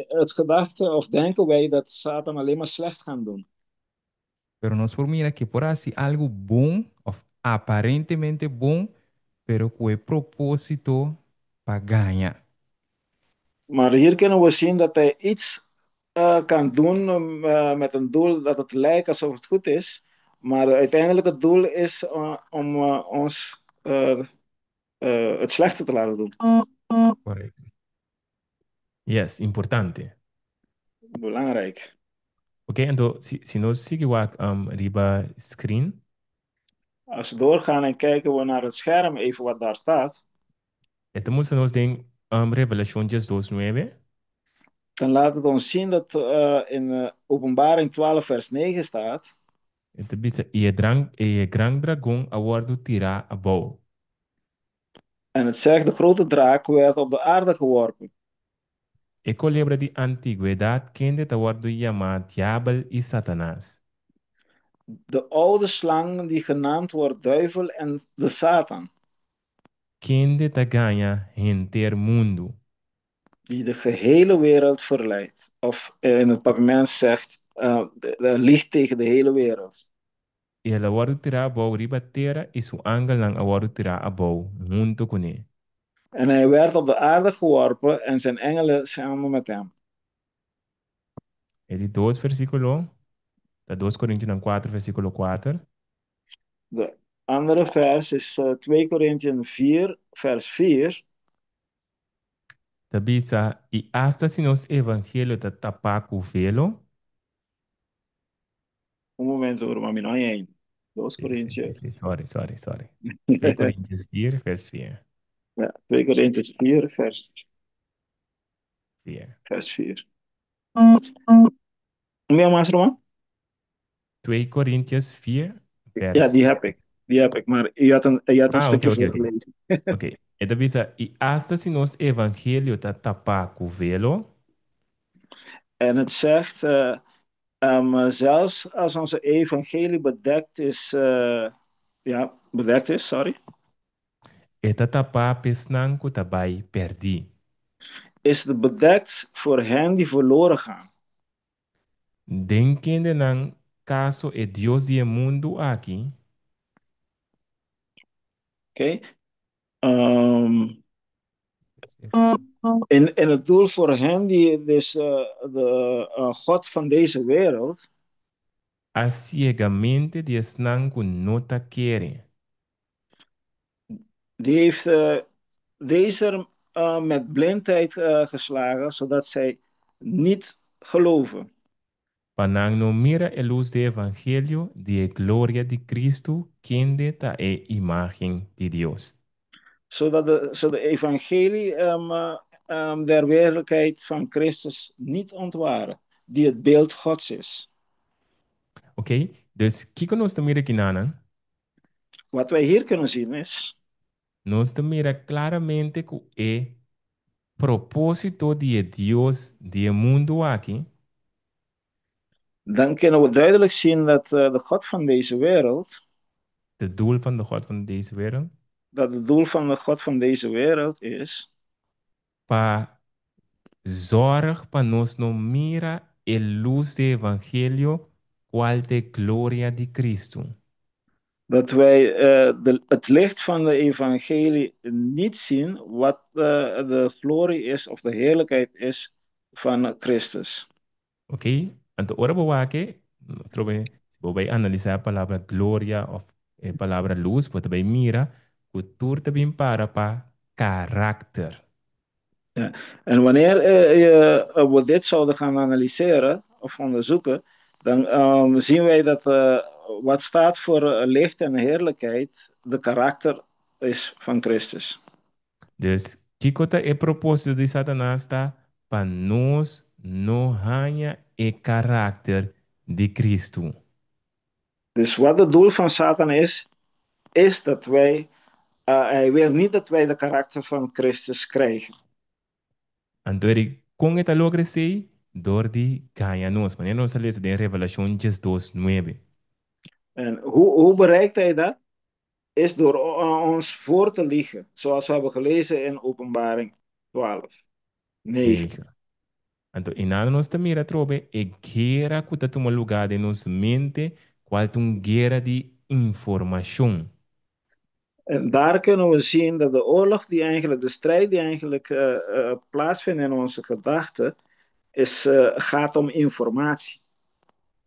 het gedachte of denken wij dat Satan alleen maar slecht gaat doen. Pero nos por mira ku e por hasi algu bon òf aparentemente bon, pero ku e propósito pa gaña. Maar hier kunnen we zien dat hij iets kan doen met een doel dat het lijkt alsof het goed is, maar uiteindelijk het doel is om ons het slechte te laten doen. Korekto. Yes, importante. Belangrijk. Oké, anto si nos sigui wak riba screen. Als we doorgaan en kijken we naar het scherm, even wat daar staat. E ta mustra nos den Revelashon 12 nuebe. Dan laat het ons zien dat in Openbaring 12 vers 9 staat. E ta bisa, I e dran, e gran dragon a wòrdu tirá abou. En het zegt, de grote draak werd op de aarde geworpen. E kolebra di antigwedat kende ta wòrdu yamá Diabel i Satanas. De oude slang die genaamd wordt duivel en de Satan. Kende ta gaña henter mundu. Die de gehele wereld verleidt. Of in het Papiaments zegt, liegt tegen de hele wereld. I el a wòrdu tirá abou riba tera i su angelnan a wòrdu tirá abou huntu kuné. En hij werd op de aarde geworpen en zijn engelen samen met hem. E di dos versíkulo ta dos Korintionan kuater versíkulo kuater. De andere vers is 2 Korintiën 4, vers 4. Ta bisa, I asta si nos evangelio ta tapá ku velo. Un momento, ruman, mi no haña ei. Dos Sí, sí, sí, Korintië. sí, sorry, sorry, sorry. Twee Korintiërs 4, vers 4. Ja, 2 Korintiërs 4, vers, 4. vers 4. Meer mas, ruman? 2 Korintiërs 4, Ja, vers die heb ik. Die heb ik, maar je had een Ah, oké, stukje oké, oké. voorgelezen. Oké. E ta bisa, I asta si nos evangelio ta tapá ku velo. En het zegt, zelfs als onze evangelie bedekt is, ja, bedekt is, sorry. E ta tapá p'esnan ku ta bai pèrdí. Is het bedekt voor hen die verloren gaan. Den kende nan kaso e dios di e mundu aki. Oké. In het doel voor hen die dus de God van deze wereld. A siega mente di esnan ku no ta kere. Die heeft deze met blindheid geslagen, zodat zij niet geloven. Pa nan no mira e lus di e evangelio di e gloria di Cristo, kende ta e imágen di Dios. Zodat de, zodat de evangelie der werkelijkheid van Christus niet ontwaren, die het beeld Gods is. Oké, dus kiko nos ta mira kinanan? Wat wij hier kunnen zien is. Nos ta mira klaramente ku e propósito di e dios di e mundu aki. Dan kunnen we duidelijk zien dat de God van deze wereld, Het doel van de God van deze wereld, dat het doel van de God van deze wereld is, pa zorg pa nos no mira e lus di evangelio, kual ta e gloria di Kristu. Dat wij het licht van de evangelie niet zien, wat de glorie is of de heerlijkheid is van Christus. Ok? Anto ora bo wak e, atrobe, si bo bai analisá e palabra gloria òf e palabra lus, bo ta bai mira ku tur ta bin para pa karakter. Ja. En wanneer we dit zouden gaan analyseren of onderzoeken, dan zien wij dat wat staat voor licht en heerlijkheid, de karakter is van Christus. Dus, kiko ta e propósito di Satanas ta pa nos no haña e karakter di Kristu. Dus wat het doel van Satan is, is dat wij, hij wil niet dat wij de karakter van Christus krijgen. Anto eri kon e ta logra esei? Dor di gaña nos, manera nos a lesa den Revelashon diesdos nuebe. En hoe bereikt hij dat? Is door ons voor te liegen, zoals we hebben gelezen in Openbaring 12, 9. 9. Anto einan nos ta mira atrobe e guera ku ta tuma lugá den nos mente, kual ta un guera di informashon. En daar kunnen we zien dat de oorlog die eigenlijk, de strijd die eigenlijk plaatsvindt in onze gedachten, gaat om informatie.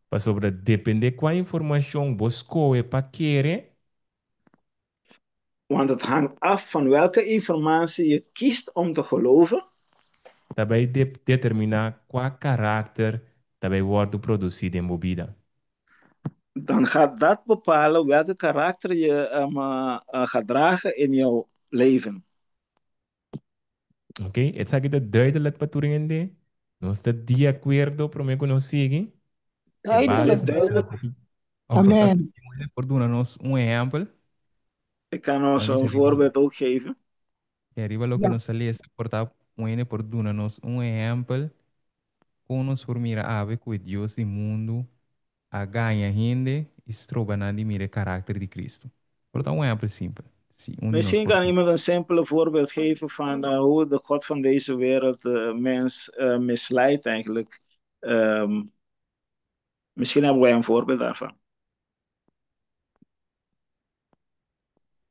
Pasobra depende kua informashon bo skohe pa kere. Want het hangt af van welke informatie je kiest om te geloven. Ta bai determiná kua karakter ta bai wòrdu produsí den bo bida. Dan gaat dat bepalen welke karakter je gaat dragen in jouw leven. Ok, esaki ta duidelijk pa tur hende? Nos ta di akuerdo promé ku nos sigui? E Is basis het duidelijk? Amen. Por duna nos un ehèmpel? Ik kan ons een voorbeeld ook geven. E riba loke nos a lesa por ta un hende por duna nos un ehèmpel kon nos por mira awe ku e Dios di mundu a gaña hende i stroba nan di mira e karakter di Kristu. Por ta un ehèmpel simpel, si un di nos Misschien por kan iemand een simpele voorbeeld geven van hoe de God van deze wereld de mens misleidt eigenlijk. Misschien hebben wij een voorbeeld daarvan.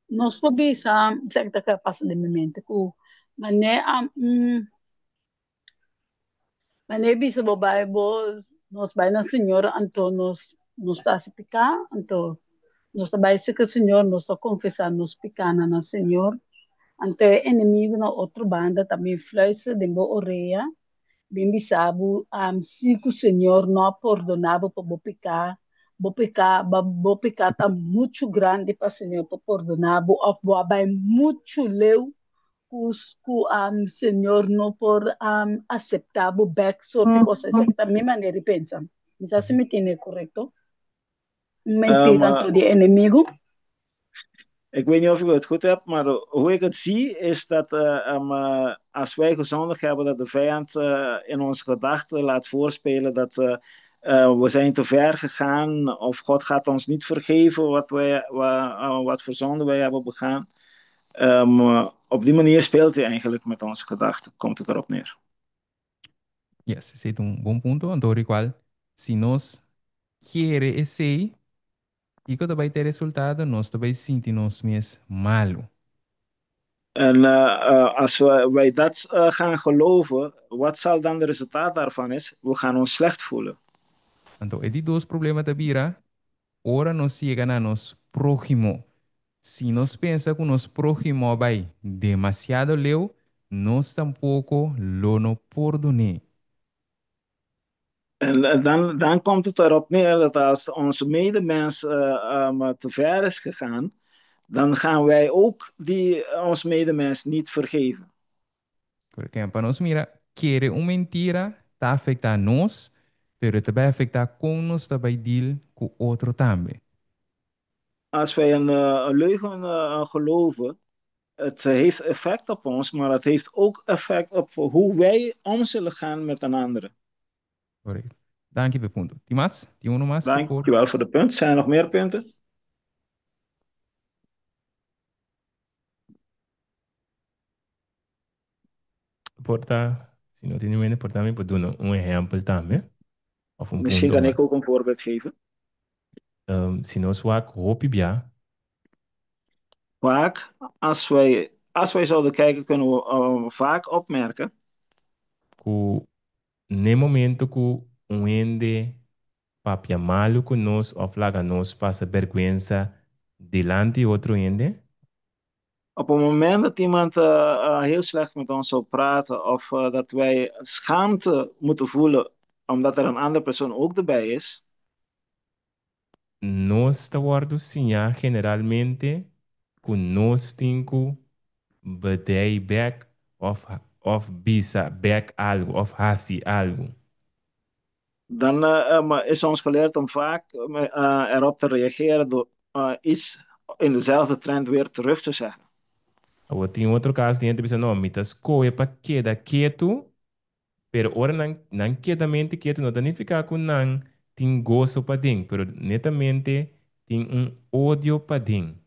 Nos por bisa, esaki ta pasa den mi mente, ku manera manera bisa bo bai bo nos bai na Señor anto nos nos ta hasi piká anto nos ta bai serka Señor nos ta konfesá nos pikánan na Señor anto e enemigo na otro banda ta bin fluister den bo orea Bin bisa bo, si ku Señor no a pordoná bo pa bo piká, bo piká, bo piká ta muchu grandi pa Señor por pordoná bo, òf bo a bai muchu leu ku ku Señor no por aseptá bo bèk, sorti kos. Esaki ta mi manera di pensa. Mi sa si mi tene korekto. Un mentira anto di enemigu. Ik weet niet of ik het goed heb, maar hoe ik het zie is dat als wij gezondigd hebben, dat de vijand in onze gedachten laat voorspelen dat we zijn te ver gegaan of God gaat ons niet vergeven wat voor zonde wij hebben begaan. Op die manier speelt hij eigenlijk met onze gedachten, komt het erop neer. Yes, esei ta un bon punto, anto ori cual si nos kere esei, kiko ta bai ta e resultado? Nos ta bai sinti nos mes malu. En als wij dat gaan geloven, wat zal dan de resultaat daarvan is? We gaan ons slecht voelen. Anto e di dos problema ta bira ora nos yega na nos próhimo. Si nos pensa ku nos próhimo a bai demasiado leu, nos tampoko lo no pordon'é. En dan komt het erop neer dat als onze medemens te ver is gegaan, dan gaan wij ook ons medemens niet vergeven. Porque pa nos mira, kere un mentira ta afecta nos, pero e ta bai afecta con nos ta bai deal cu otro tambe. Als wij een leugen geloven, het heeft effect op ons, maar het heeft ook effect op hoe wij om zullen gaan met een andere. Correcto. Danki pa e punto. Tin mas? Tin uno mas ku por? Dankjewel voor de punt. Zijn er nog meer punten? Por ta, si no tin ningun hende, por ta mi por duna un ehèmpel tambe, òf un Misschien punto kan ik mas. ook een voorbeeld geven. Si nos wak hopi bia. Vaak, als wij zouden kijken, kunnen we vaak opmerken Ku n'e momento ku un hende papia malu ku nos òf laga nos pasa bèrgwensa dilanti otro hende. Op het moment dat iemand heel slecht met ons zou praten of dat wij schaamte moeten voelen omdat er een andere persoon ook erbij is, Nos ta wòrdu siñá generalmente ku nos tin ku bedei bèk òf òf bisa bèk algu òf hasi algu. Dan is ons geleerd om vaak erop te reageren door iets in dezelfde trend weer terug te zeggen. Awor tin otro kaso tin hende ta bisa, no, mi ta skohe pa keda ketu. Pero ora nan nan keda mente ketu no ta nifiká ku nan tin goso paden, pero netamente tin un odio paden.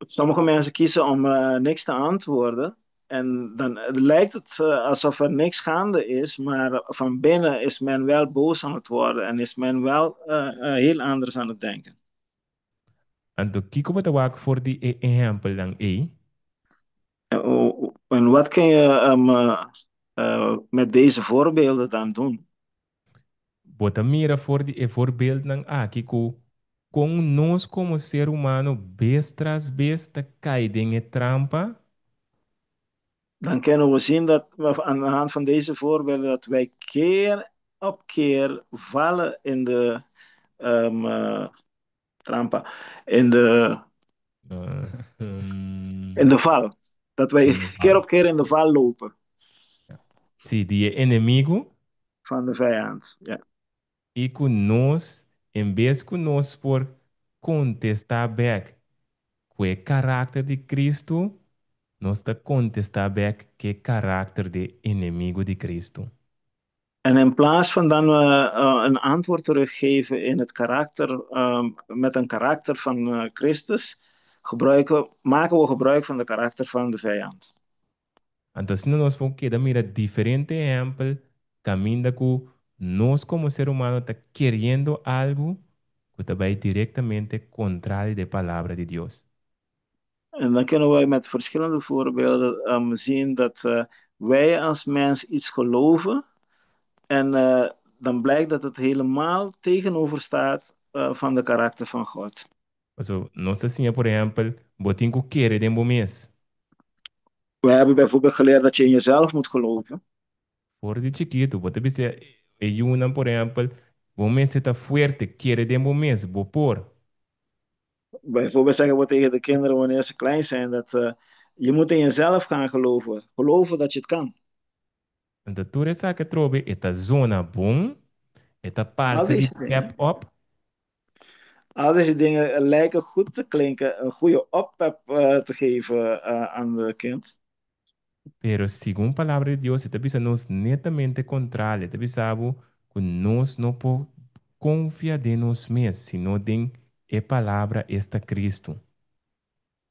Sommige mensen kiezen om niks te antwoorden en dan lijkt het alsof er niks gaande is, maar van binnen is men wel boos aan het worden en is men wel heel anders aan het denken. Anto kiko bo ta wak for di e ehèmpelnan ei? En wat kun je met deze voorbeelden dan doen? Bo ta mira for di e voorbeeldnan aki ku kon nos komo ser humano bes tras bes ta kai den e trampa? Dan kunnen we zien dat we aan de hand van deze voorbeelden dat wij keer op keer vallen in de trampa, in de val. Dat wij In de keer val. op keer in de val lopen. Sí, di e enemigu. Van de vijand. Ja. I ku nos, en bes ku nos por kontestá bèk ku e karakter di Kristu, nos ta kontestá bèk ku e karakter di e enemigu di Kristu. En in plaats van dan een antwoord teruggeven in het karakter, met een karakter van Christus, maken we gebruik van de karakter van de vijand. Anto asina nos por keda mira diferente ehèmpel kaminda ku nos komo ser humano ta keriendo algu ku ta bai direktamente kontrali di e Palabra di Dios. En dan kunnen wij met verschillende voorbeelden zien dat wij als mens iets geloven en dan blijkt dat het helemaal tegenover staat van de karakter van God. Pasobra nos ta siña, por ehèmpel, bo tin ku kere den bo mes. We hebben bijvoorbeeld geleerd dat je in jezelf moet geloven. For di chikitu, bo ta bisa e yunan, por ehèmpel, bo mester ta fuerte, kere den bo mes, bo por. Bijvoorbeeld zeggen we tegen de kinderen wanneer ze klein zijn dat je moet in jezelf gaan geloven. Geloven dat je het kan. Anto tur esaki atrobe e ta zona bon, e ta Al parse di deze dingen, pep op. al deze dingen lijken goed te klinken, een goede oppep te geven aan de kind. Pero segun Palabra di Dios e ta bisa nos netamente kontrali, e ta bisa bo ku nos no por konfia den nos mes, sino den e Palabra, esta Kristu.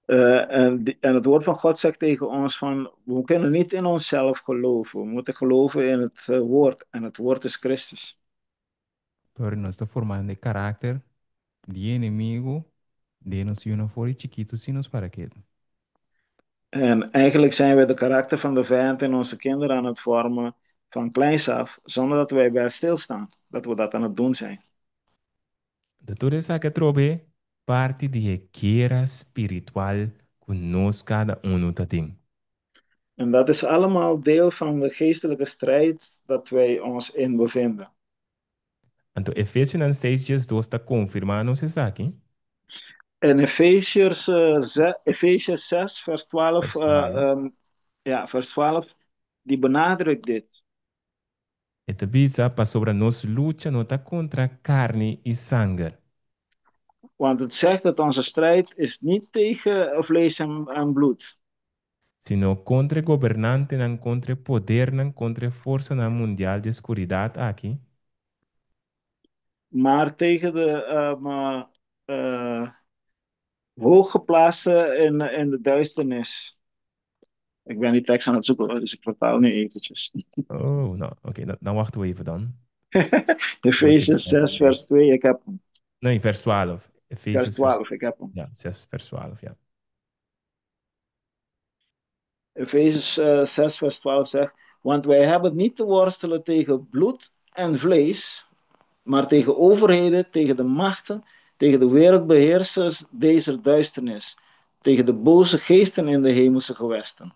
En het woord van God zegt tegen ons van, we kunnen niet in onszelf geloven. We moeten geloven in het woord en het woord is Christus. Pero nos ta formando e karakter di e enemigu den nos yunan for di chikitu si nos para ketu. En eigenlijk zijn we de karakter van de vijand in onze kinderen aan het vormen van kleins af, zonder dat wij bij stilstaan dat we dat aan het doen zijn. Ta tur esaki atrobe parti di e guera spiritual ku nos kada unu ta tin. En dat is allemaal deel van de geestelijke strijd dat wij ons in bevinden. Anto Efesionan seis diesdos ta konfirmá nos esaki. En Efesiërs 6, vers 12, Vers 12. Ja, vers 12, die benadrukt dit. E ta bisa, Pasobra nos lucha no ta kontra karni i sanger. Want het zegt dat onze strijd is niet tegen vlees en bloed. Sino kontra e gobernantenan, kontra e podernan, kontra e forsanan mundial di e skuridat aki. Maar tegen de hooggeplaatste in de duisternis. Ik ben die tekst aan het zoeken, dus ik vertaal nu eventjes. Oh, nou, oké, dan wachten we even dan. Efeze 6, vers 2, ik heb hem. Nee, vers 12. Efeze Vers 12, ik heb hem. Ja, 6, vers 12, ja. Efeze 6, vers 12 zegt: Want wij hebben niet te worstelen tegen bloed en vlees, maar tegen overheden, tegen de machten, tegen de wereldbeheersers deze duisternis, tegen de boze geesten in de hemelse gewesten.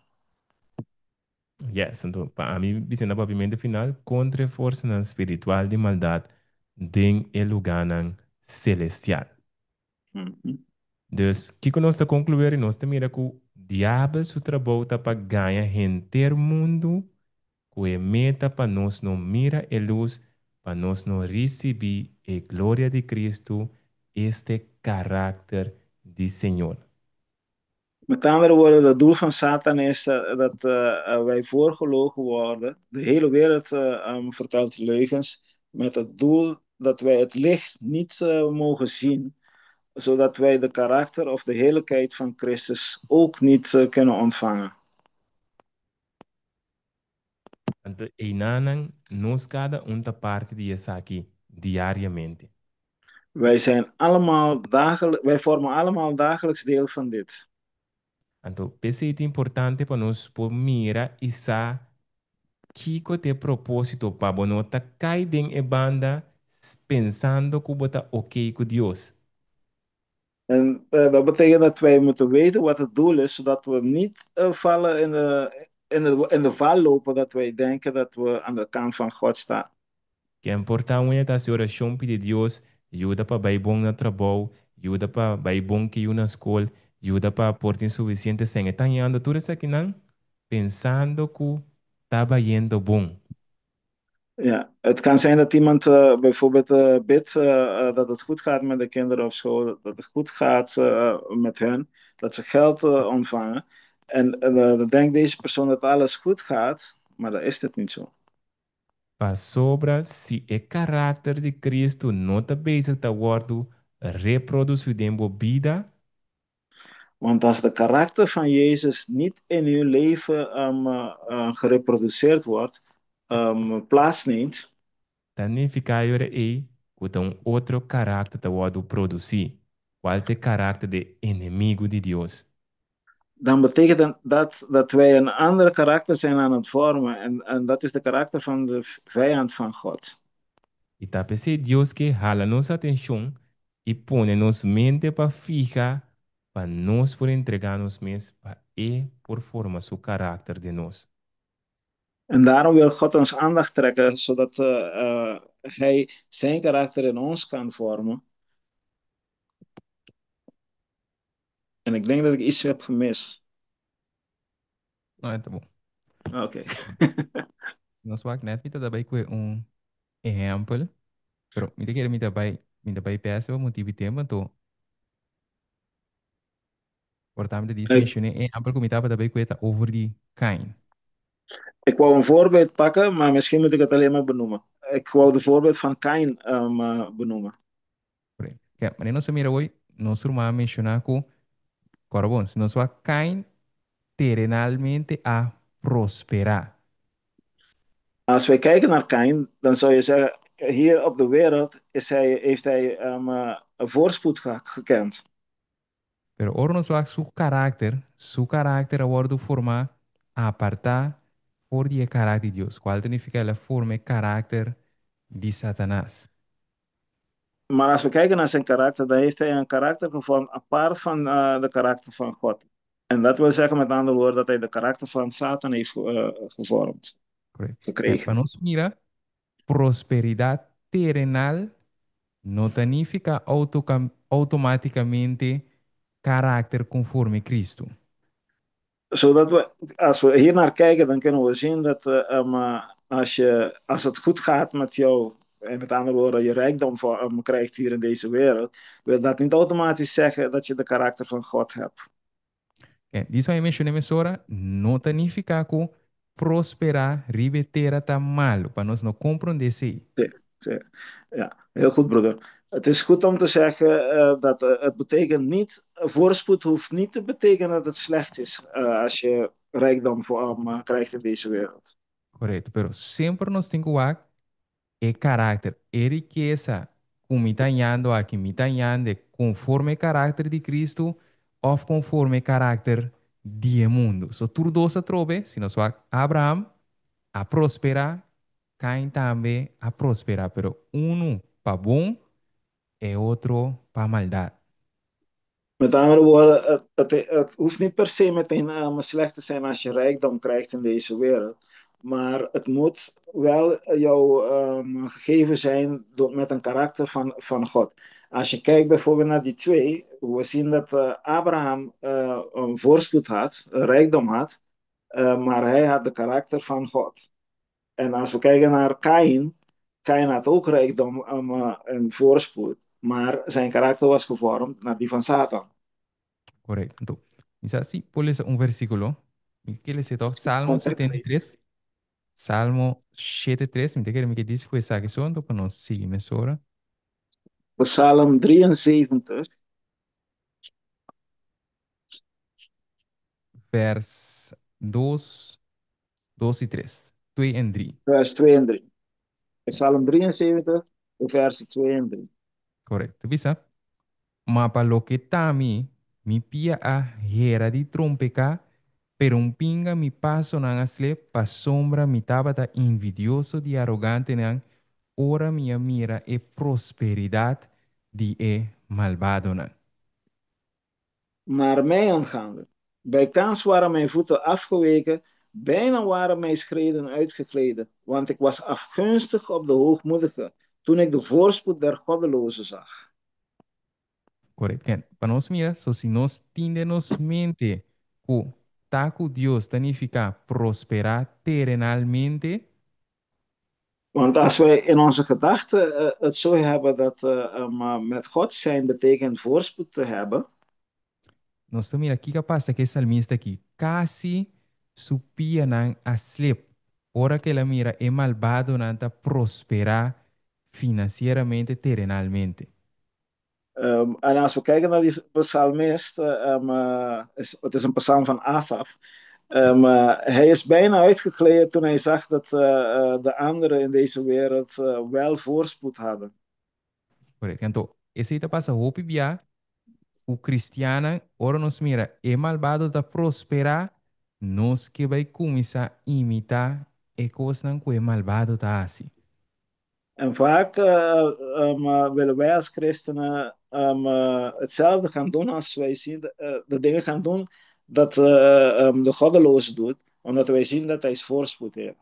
Yes, anto pa ami bisa na papiamento final kontra e forsanan spiritual di maldat den e lugánan selestial. Dus kiko nos ta konkluir? Nos ta mira ku diabel su trabou ta pa gaña henter mundu ku e meta pa nos no mira e lus, pa nos no risibí e gloria di Kristu, este karakter di Señor. Met andere woorden, het doel van Satan is dat wij voorgelogen worden. De hele wereld vertelt leugens met het doel dat wij het licht niet mogen zien, zodat wij de karakter of de heerlijkheid van Christus ook niet kunnen ontvangen. Anto einanan nos kada un ta parti di esaki diariamente. Wij vormen allemaal dagelijks deel van dit. Anto p'esei ta importante pa nos por mira i sa kiko ta e propósito pa bo no ta kai den e banda pensando ku bo ta oké ku Dios. En dat betekent dat wij moeten weten wat het doel is, zodat we niet vallen in de val lopen dat wij denken dat we aan de kant van God staan. Ken por ta un hende ta hasi orashon pidi Dios yuda pa bai bon na trabou, yuda pa bai bon ku yu na skol, yuda pa por tin sufisiente sèn. E ta hañando tur esakinan pensando ku ta bayendo bon. Ja, het kan zijn dat iemand bijvoorbeeld bidt dat het goed gaat met de kinderen op school, dat het goed gaat met hen, dat ze geld ontvangen. En dan denkt deze persoon dat alles goed gaat, maar dat is het niet zo. Pasobra si e karakter di Cristo no ta bezig ta wòrdu reprodusí den bo bida, Want als de karakter van Jezus niet in uw leven gereproduceerd wordt, plaatsneemt, ta nifiká e ora ei ku ta un otro karakter ta wòrdu produsí, kual ta e karakter di e enemigu di Dios. Dan betekent dat dat wij een ander karakter zijn aan het vormen. En dat is de karakter van de vijand van God. I ta p'esei Dios ke hala nos atenshon i pone nos mente pa fiha pa nos por entregá nos mes pa E por forma Su karakter den nos. En daarom wil God ons aandacht trekken, zodat Hij zijn karakter in ons kan vormen. En ik denk dat ik iets heb gemist. No, e ta bon. Oké. Nos wak net mi ta bai ku un ehèmpel, pero mi ta kere mi ta bai pèsè pa motibu di tempu, anto por ta mi ta dis menshoné e ehèmpel ku mi tabata bai ku e ta over di Kain. Ik wou een voorbeeld pakken, maar misschien moet ik het alleen maar benoemen. Ik wou de voorbeeld van Kain benoemen. Ke, manera nos a mira hoy, nos ruman a menshoná ku, kòrda bon, si nos wak Kain terenalmente a prosperá. Als wij kijken naar Kain, dan zou je zeggen, hier op de wereld heeft hij een voorspoed gekend. Pero ora nos wak su karakter, su karakter a wòrdu formá apartá for di e karakter di Dios, kual ta nifiká el a forma e karakter di Satanas. Maar als we kijken naar zijn karakter, dan heeft hij een karakter gevormd apart van de karakter van God. En dat wil zeggen met andere woorden dat hij de karakter van Satan heeft gevormd, Correcto. Pa gekregen. nos mira, prosperidat terenal no ta nifiká outomátikamente karakter konforme Kristu. Zodat we, als we hier naar kijken, dan kunnen we zien dat als het goed gaat met jou, en met andere woorden, je rijkdom krijgt hier in deze wereld, wil dat niet automatisch zeggen dat je de karakter van God hebt. Ke, dis mi menshoné mesora, no ta nifiká ku prosperá riba e tera ta malu, pa nos no komprondé esei. Sí. Ja, heel goed, broeder. Het is goed om te zeggen dat het betekent niet, voorspoed hoeft niet te betekenen dat het slecht is als je rijkdom voor, krijgt in deze wereld. Korekto, pero semper nos tin ku wak e karakter, e rikesa ku mi ta hañando aki, mi ta hañand'e konforme e karakter di Kristu òf konforme e karakter di e mundu. So tur dos atrobe, si nos wak Abraham a prosperá, Kain tambe a prosperá, pero unu pa bon, e otro pa maldat. Met andere woorden, het hoeft niet per se meteen slecht te zijn als je rijkdom krijgt in deze wereld. Maar het moet wel jou gegeven zijn door, met een karakter van God. Als je kijkt bijvoorbeeld naar die twee, we zien dat Abraham een voorspoed had, een rijkdom had, maar hij had de karakter van God. En als we kijken naar Kain, Kain had ook rijkdom en voorspoed, maar zijn karakter was gevormd naar die van Satan. Correcto. Anto, mi sa si por lesa un versículo. Mi ke lesa toch Salmo 73. Salmo 73. Mi ta kere mi ke disi ku esaki so, anto pa nos sigui mesora. Psalm 73. Vers 2, 2 i 3. 2 en 3. Vers 2 en 3. Psalm 73, de versen 2 en 3. Correcto. Ta bisa, Ma pa loke ta mi, mi pia a hera di trompeká, pero un pinga mi pasonan a slep, pasobra mi tabata envidioso di arogantenan ora mi a mira e prosperidat di e malbadonan. Maar mij aangaande, bijkans waren mijn voeten afgeweken, bijna waren mijn schreden uitgegleden, want ik was afgunstig op de hoogmoedigen, toen ik de voorspoed der goddelozen zag. Correct. Ken, pa nos mira, so si nos tin den nos mente ku ta ku Dios ta nifiká prosperá terenalmente, Want als wij in onze gedachten het zo hebben dat met God zijn betekent voorspoed te hebben, Nos ta mira kiko a pasa ku e salmista aki. Kasi su pianan a slip ora ku el a mira e malbadonan ta prosperá finansieramente, terenalmente. En als we kijken naar die psalmist, het is een psalm van Asaf. Hij is bijna uitgegleden toen hij zag dat de anderen in deze wereld wel voorspoed hadden. Correcto. Anto, esei ta pasa hopi bia ku kristiannan, ora nos mira e malbado ta prosperá, nos ke bai kuminsá imitá e kosnan ku e malbado ta hasi. En vaak willen wij als christenen hetzelfde gaan doen als wij zien, de dingen gaan doen dat de goddeloze doet, omdat wij zien dat hij voorspoed heeft.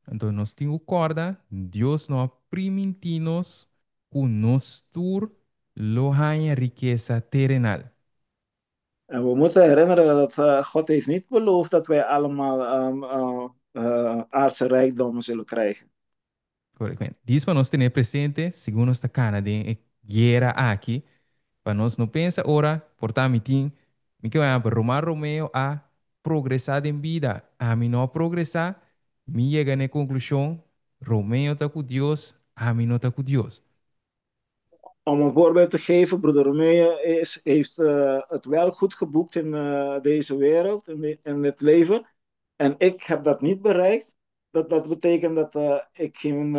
Anto nos tin ku kòrda, Dios no a primintí nos ku nos tur lo haña rikesa terenal. En we moeten herinneren dat God heeft niet beloofd dat wij allemaal aardse rijkdommen zullen krijgen. Correcto. Dis pa nos tene presente segun nos ta cana den e guera aki, pa nos no pensa ora por ta mi tin, mi ke wak Roman Romeo a progresa den bida, ami no a progresa, mi yega na e conclusion, Romeo ta cu Dios, ami no ta cu Dios. Om een voorbeeld te geven, broeder Romeo heeft het wel goed geboekt in deze wereld, in het leven. En ik heb dat niet bereikt. Dat betekent dat ik geen,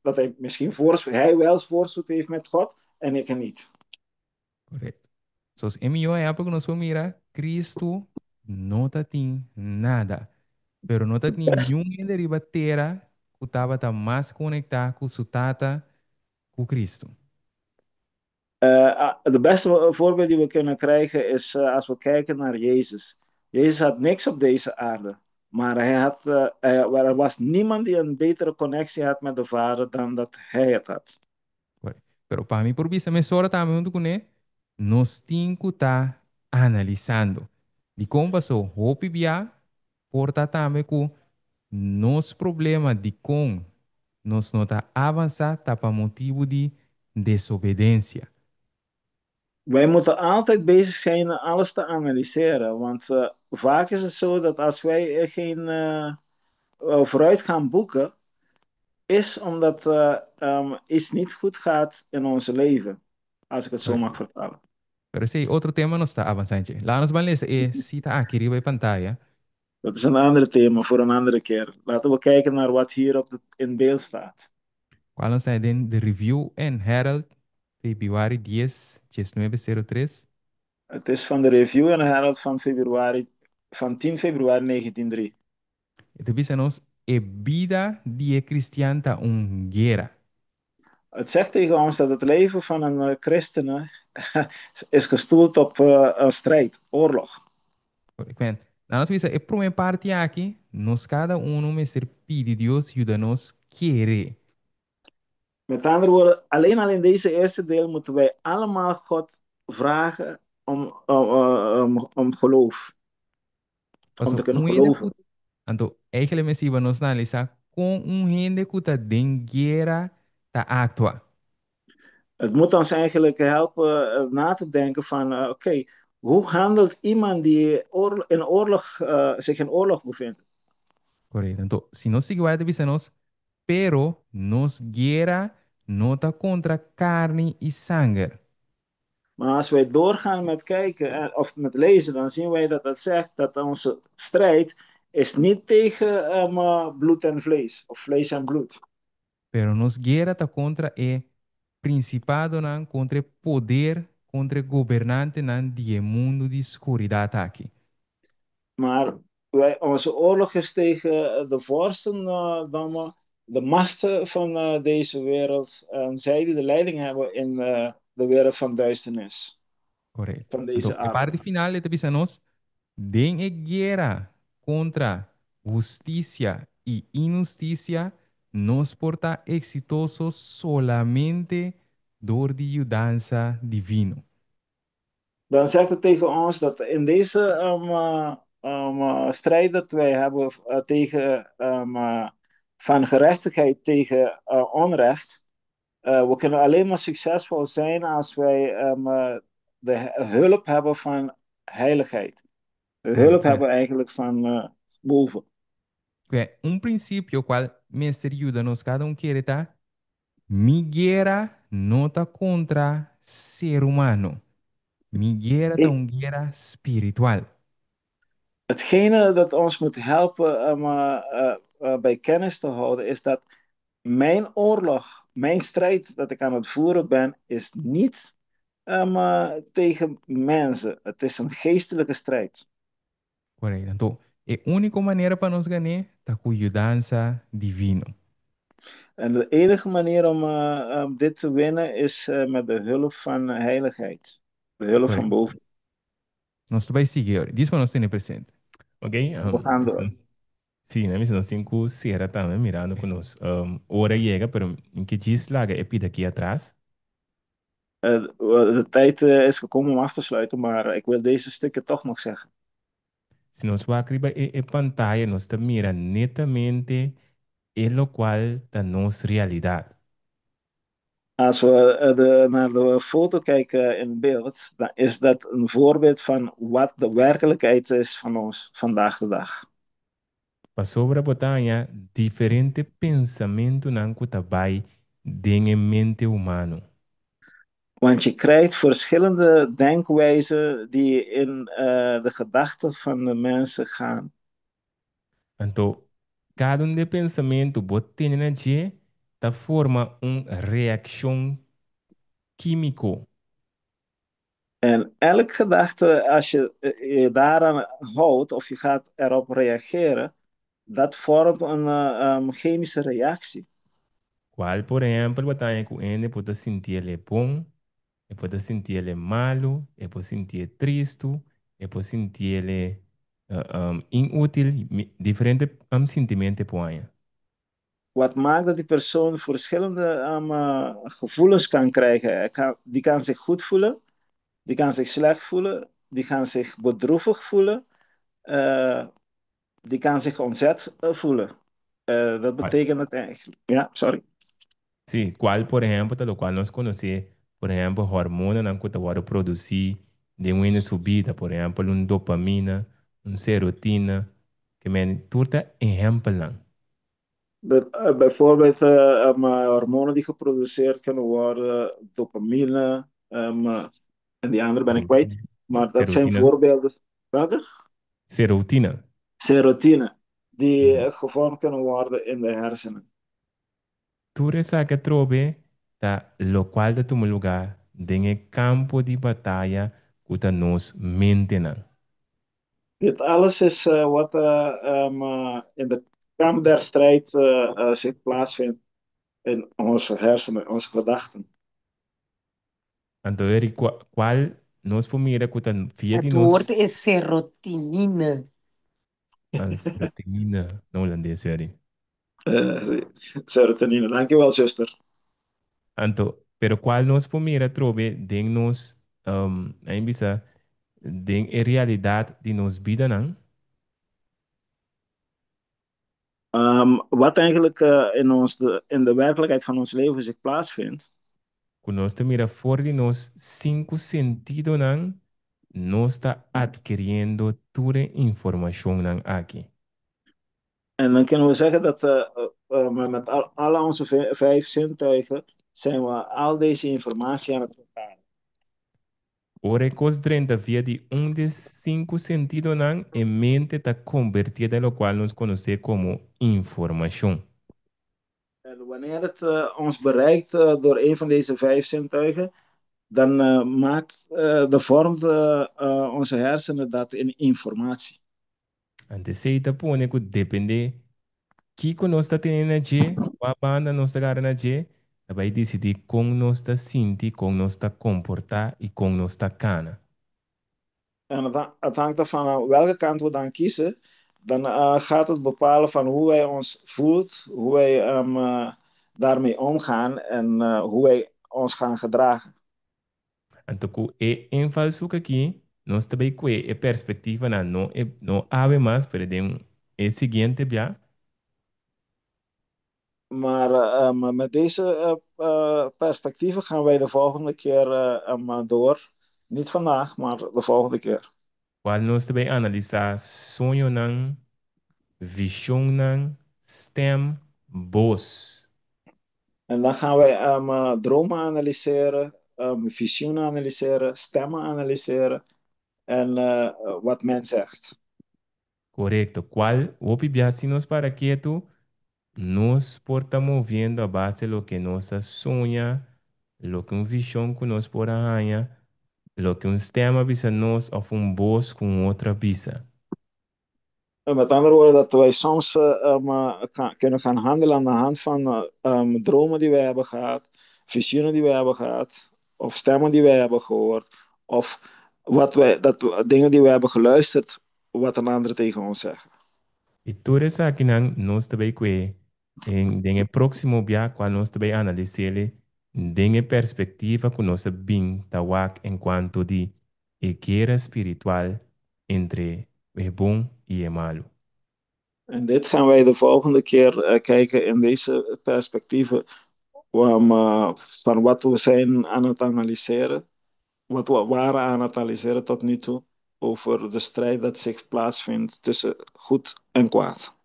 dat hij misschien hij wel voorspoed heeft met God en ik niet. Correcto. Zoals e mihó ehèmpel ku nos por mira, Cristo no ta tin nada. Pero no ta tin niun hende riba tera ku tabata mas konektá ku su Tata ku Cristo. De beste voorbeeld die we kunnen krijgen is als we kijken naar Jezus. Jezus had niks op deze aarde, maar er was niemand die een betere connectie had met de Vader dan dat hij het had. Pero pa mi por bisa mesora tambe huntu kuné, nos tin ku ta analisando. Dikon pasó hopi bia por ta tambe ku nos problema dikon nos no ta avansá ta pa motibu di desobedensia. Wij moeten altijd bezig zijn alles te analyseren, want vaak is het zo dat als wij geen vooruit gaan boeken, Is omdat iets niet goed gaat in ons leven, als ik het zo mag vertalen. Pero esei otro tema nos ta avansá en dje. Laga nos ban lesa e sita aki riba e pantaya. Dat is een ander tema voor een andere keer. Laten we kijken naar wat hier op de, in beeld staat. Kual nos ta den The Review and Herald, febrüari dies, diesnuebe sero tres. Het is van de Review and Herald van februari, van 10 februari 1903. E ta bisa nos, E bida di e kristian ta un guera. Het zegt tegen ons dat het leven van een christene is gestoeld op een strijd, oorlog. Kwen, nan nos bisa e prome parti aki, nos kada uno mester pidi Dios yuda nos kere. Met andere woorden, alleen al in deze eerste deel moeten wij allemaal God vragen om geloof. Om Paso te kunnen un hende geloven. ku anto eigenlijk mester iba nos na analisá kon un hende ku ta den guera ta aktua. Het moet ons eigenlijk helpen na te denken van, oké, hoe handelt iemand die in oorlog, zich in oorlog bevindt? Korekto. Anto, si nos sigui wak ta bisa nos, Pero nos guera no ta kontra karni i sanger. Maar als wij doorgaan met kijken of met lezen, dan zien wij dat dat zegt dat onze strijd is niet tegen bloed en vlees, of vlees en bloed. Pero nos guera ta kontra e prinsipadonan, kontra e poder, kontra e gobernantenan di e mundu di skuridat aki. Maar wij, onze oorlog is tegen de vorsten, dan maar de machten van deze wereld. En zij die de leiding hebben in de wereld van duisternis, Korekto. van Anto, deze e aarde. parti final e ta bisa nos, Den e guera kontra hustisia i inhustisia, nos por ta eksitoso solamente dor di yudansa divino. Dan zegt het tegen ons dat in deze strijd dat wij hebben tegen van gerechtigheid tegen onrecht, we kunnen alleen maar succesvol zijn als wij de hulp hebben van heiligheid. De hulp hebben eigenlijk van boven. Kue, un prinsipio kual mester yuda nos kada un kere ta, Mi guera no ta kontra ser humano. Mi guera ta un guera spiritual. Hetgene dat ons moet helpen om bij kennis te houden, is dat mijn oorlog, mijn strijd dat ik aan het voeren ben, is niet tegen mensen. Het is een geestelijke strijd. Korekto. Anto, e úniko manera pa nos gan'é ta ku yudansa divino. En de enige manier om dit te winnen is met de hulp van heiligheid. De hulp van Korekto. boven. Nos ta bai sigui ora. Dis pa nos tene presente. Ok, We gaan door. sí, na mester nos tin ku sera tambe mirando ku nos ora yega, pero mi ke djis laga e pida aki atras. De tijd is gekomen om af te sluiten, maar ik wil deze stukken toch nog zeggen. Si nos wak riba e pantaya nos ta mira netamente e lokual ta nos realidat. Als we naar de foto kijken in beeld, dan is dat een voorbeeld van wat de werkelijkheid is van ons vandaag de dag. Pasobra bo ta haña diferente pensamentunan ku ta bai den e mente humano. Want je krijgt verschillende denkwijzen die in de gedachten van de mensen gaan. Anto, kada un di e pensamentu bo tene na dje ta forma un reakshon kímiko. En elk gedachte, als je je daaraan houdt of je gaat erop reageren, dat vormt een chemische reactie. Kual por ehèmpel bo ta haña ku hende por ta sinti el e bon, e por ta sinti el e malu, e por sinti e tristu, e por sinti el e inútil, diferente sintimentu e por haña. Wat maakt dat die persoon verschillende gevoelens kan krijgen. Hij kan, die kan zich goed voelen, die kan zich slecht voelen, die kan zich bedroevig voelen, die kan zich ontzet voelen. Dat betekent het eigenlijk. Ja, sorry. Sí, cual por ehempel ta locual nos conoce, por ehempel hormonanan cu ta wordo produci den un hende su bida, por ehempel un dopamina, un serotina, ke men tur ta ehempelnan. Dat, bijvoorbeeld hormonen die geproduceerd kunnen worden, dopamine, en die andere ben ik kwijt. Maar dat zijn Serotine. voorbeelden. Welke? Serotine. Serotine, die gevormd kunnen worden in de hersenen. Tur esaki atrobe ta lokual ta tuma lugá den e kampo di bataya ku ta nos mentenan. Dit alles is wat in de kamp der strijd zich plaatsvindt in onze hersenen, onze gedachten. Anto eri kual nos por mira ku ta via Het di woord nos is serotinine. Serotinine na hulandes eri. Serotonine, dankjewel zuster. Anto, pero kual nos por mira atrobe den nos, a bisa, den e realidat di nos bidanan? Wat eigenlijk in de werkelijkheid van ons leven zich plaatsvindt. Ku nos ta mira for di nos sinku sentidonan, nos ta atkiriendo tur e informashonnan aki. En dan kunnen we zeggen dat we met alle onze vijf zintuigen zijn we al deze informatie aan het vergaren. Ora e kos drenta via di un di e sinku sentidonan, e mente ta kombertié den lokual nos konosé komo informashon. En wanneer het ons bereikt door een van deze vijf zintuigen, dan maakt de vormt onze hersenen dat in informatie. Anto esei ta pone ku dependé kiko nos ta tene na dje, kua banda nos ta gara na dje, ta bai disidí kon nos ta sinti, kon nos ta komportá i kon nos ta kana. En het hangt ervan af welke kant we dan kiezen, dan gaat het bepalen van hoe wij ons voelt, hoe wij daarmee omgaan en hoe wij ons gaan gedragen. Anto ku e invalshoek aki, nos ta bay kue e perspektivanan, no e no awe mas, pero den e siguiente bia. Maar met deze perspectieven gaan wij de volgende keer door. Niet vandaag, maar de volgende keer. Cual nos ta bay analisa soñonan, visionnan, stem, bos. En dan gaan wij dromen analyseren, visioenen analyseren, stemmen analyseren en wat men zegt. Korekto. Kual hopi bia si nos para ketu, nos por ta moviendo a base loke nos a soña, loke un vision ku nos por a haña, loke un stem a bisa nos òf un bos ku un otro a bisa. Met andere woorden, dat wij soms kunnen gaan handelen aan de hand van dromen die wij hebben gehad, visioenen die wij hebben gehad, of stemmen die wij hebben gehoord, of dingen die wij hebben geluisterd, wat een ander tegen ons zegt. I tur esakinan nos ta bay kue en den e próximo bia cual nos ta bay analisele den e perspectiva cu nos a bin ta wak en cuanto di e guera spiritual entre e bon i e malu. En dit gaan wij de volgende keer kijken in deze perspectieven van wat we zijn aan het analyseren, wat we waren aan het analyseren tot nu toe, over de strijd dat zich plaatsvindt tussen goed en kwaad.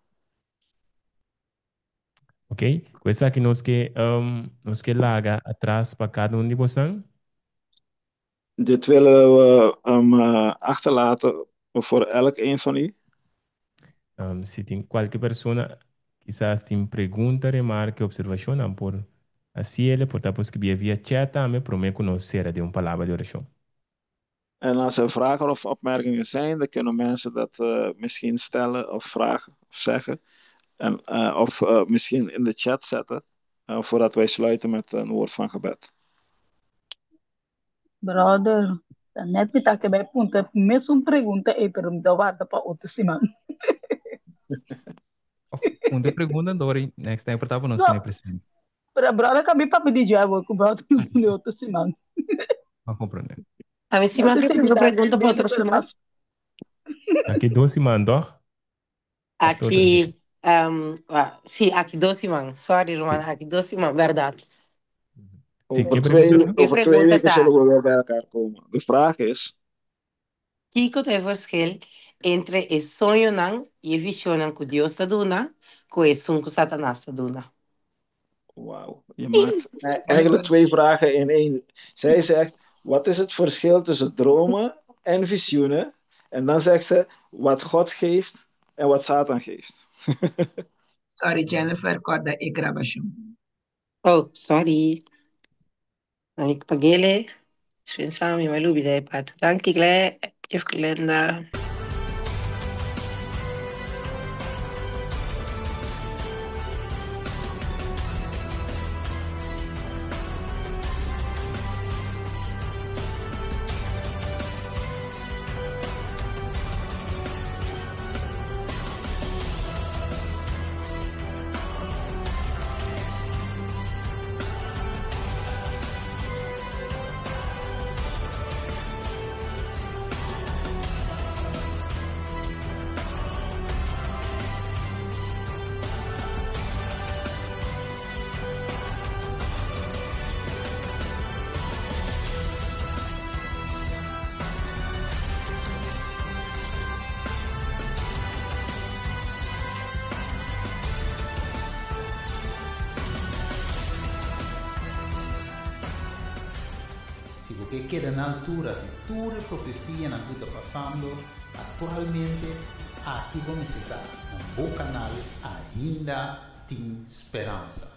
Ok, ku esaki nos ke nos ke laga atras pa kada un di bosan. Dit willen we achterlaten voor elk een van u. Si tin kualke persona kisas tin pregunta, remarke, observashon, nan por hasiel, por ta por skibié via chat tambe promé ku nos sera den un palabra di orashon. En als er vragen of opmerkingen zijn, dan kunnen mensen dat misschien stellen of vragen of zeggen. Of misschien in de chat zetten, voordat wij sluiten met een woord van gebed. Brother, net mi ta ke bai punta mesun pregunta ei, pero mi ta warda pa otro siman. Of punta pregunta Dori, next time por ta pa nos No, tene presente. pero brother ka mi papia di dje awor ku brother di otro siman. Pa comprende. A mi si No mas te ke puntra invitá pregunta pa den otro pero siman. pas. Aki dos siman, toch? Of te otro siman? Aki, ah, sí, aki dos siman. Sorry, ruman, Sí. aki dos siman, bèrdat. Sí, Over ke twee, pregunta? E over twee pregunta weken ta, zullen we weer bij elkaar komen. De vraag is, Kiko ta e verschil entre e soñonan i e vishonnan ku Dios ta duna ku esun ku Satanas ta duna. Wauw, je maakt eigenlijk twee vragen in één. Zij zegt, wat is het verschil tussen dromen en visioenen? En dan zegt ze, wat God geeft en wat Satan geeft. Sorry Jennifer, kòrda e grabashon. Oh, sorry. Ami ku pag'ele. Dispensá mi, mi a lubidá e parti. Danki Gle, Juf Glenda. Si bo ke keda na altura di tur e profesianan ku ta pasando aktualmente, aki bo mester ta na bo kanal Ainda Tin Speransa.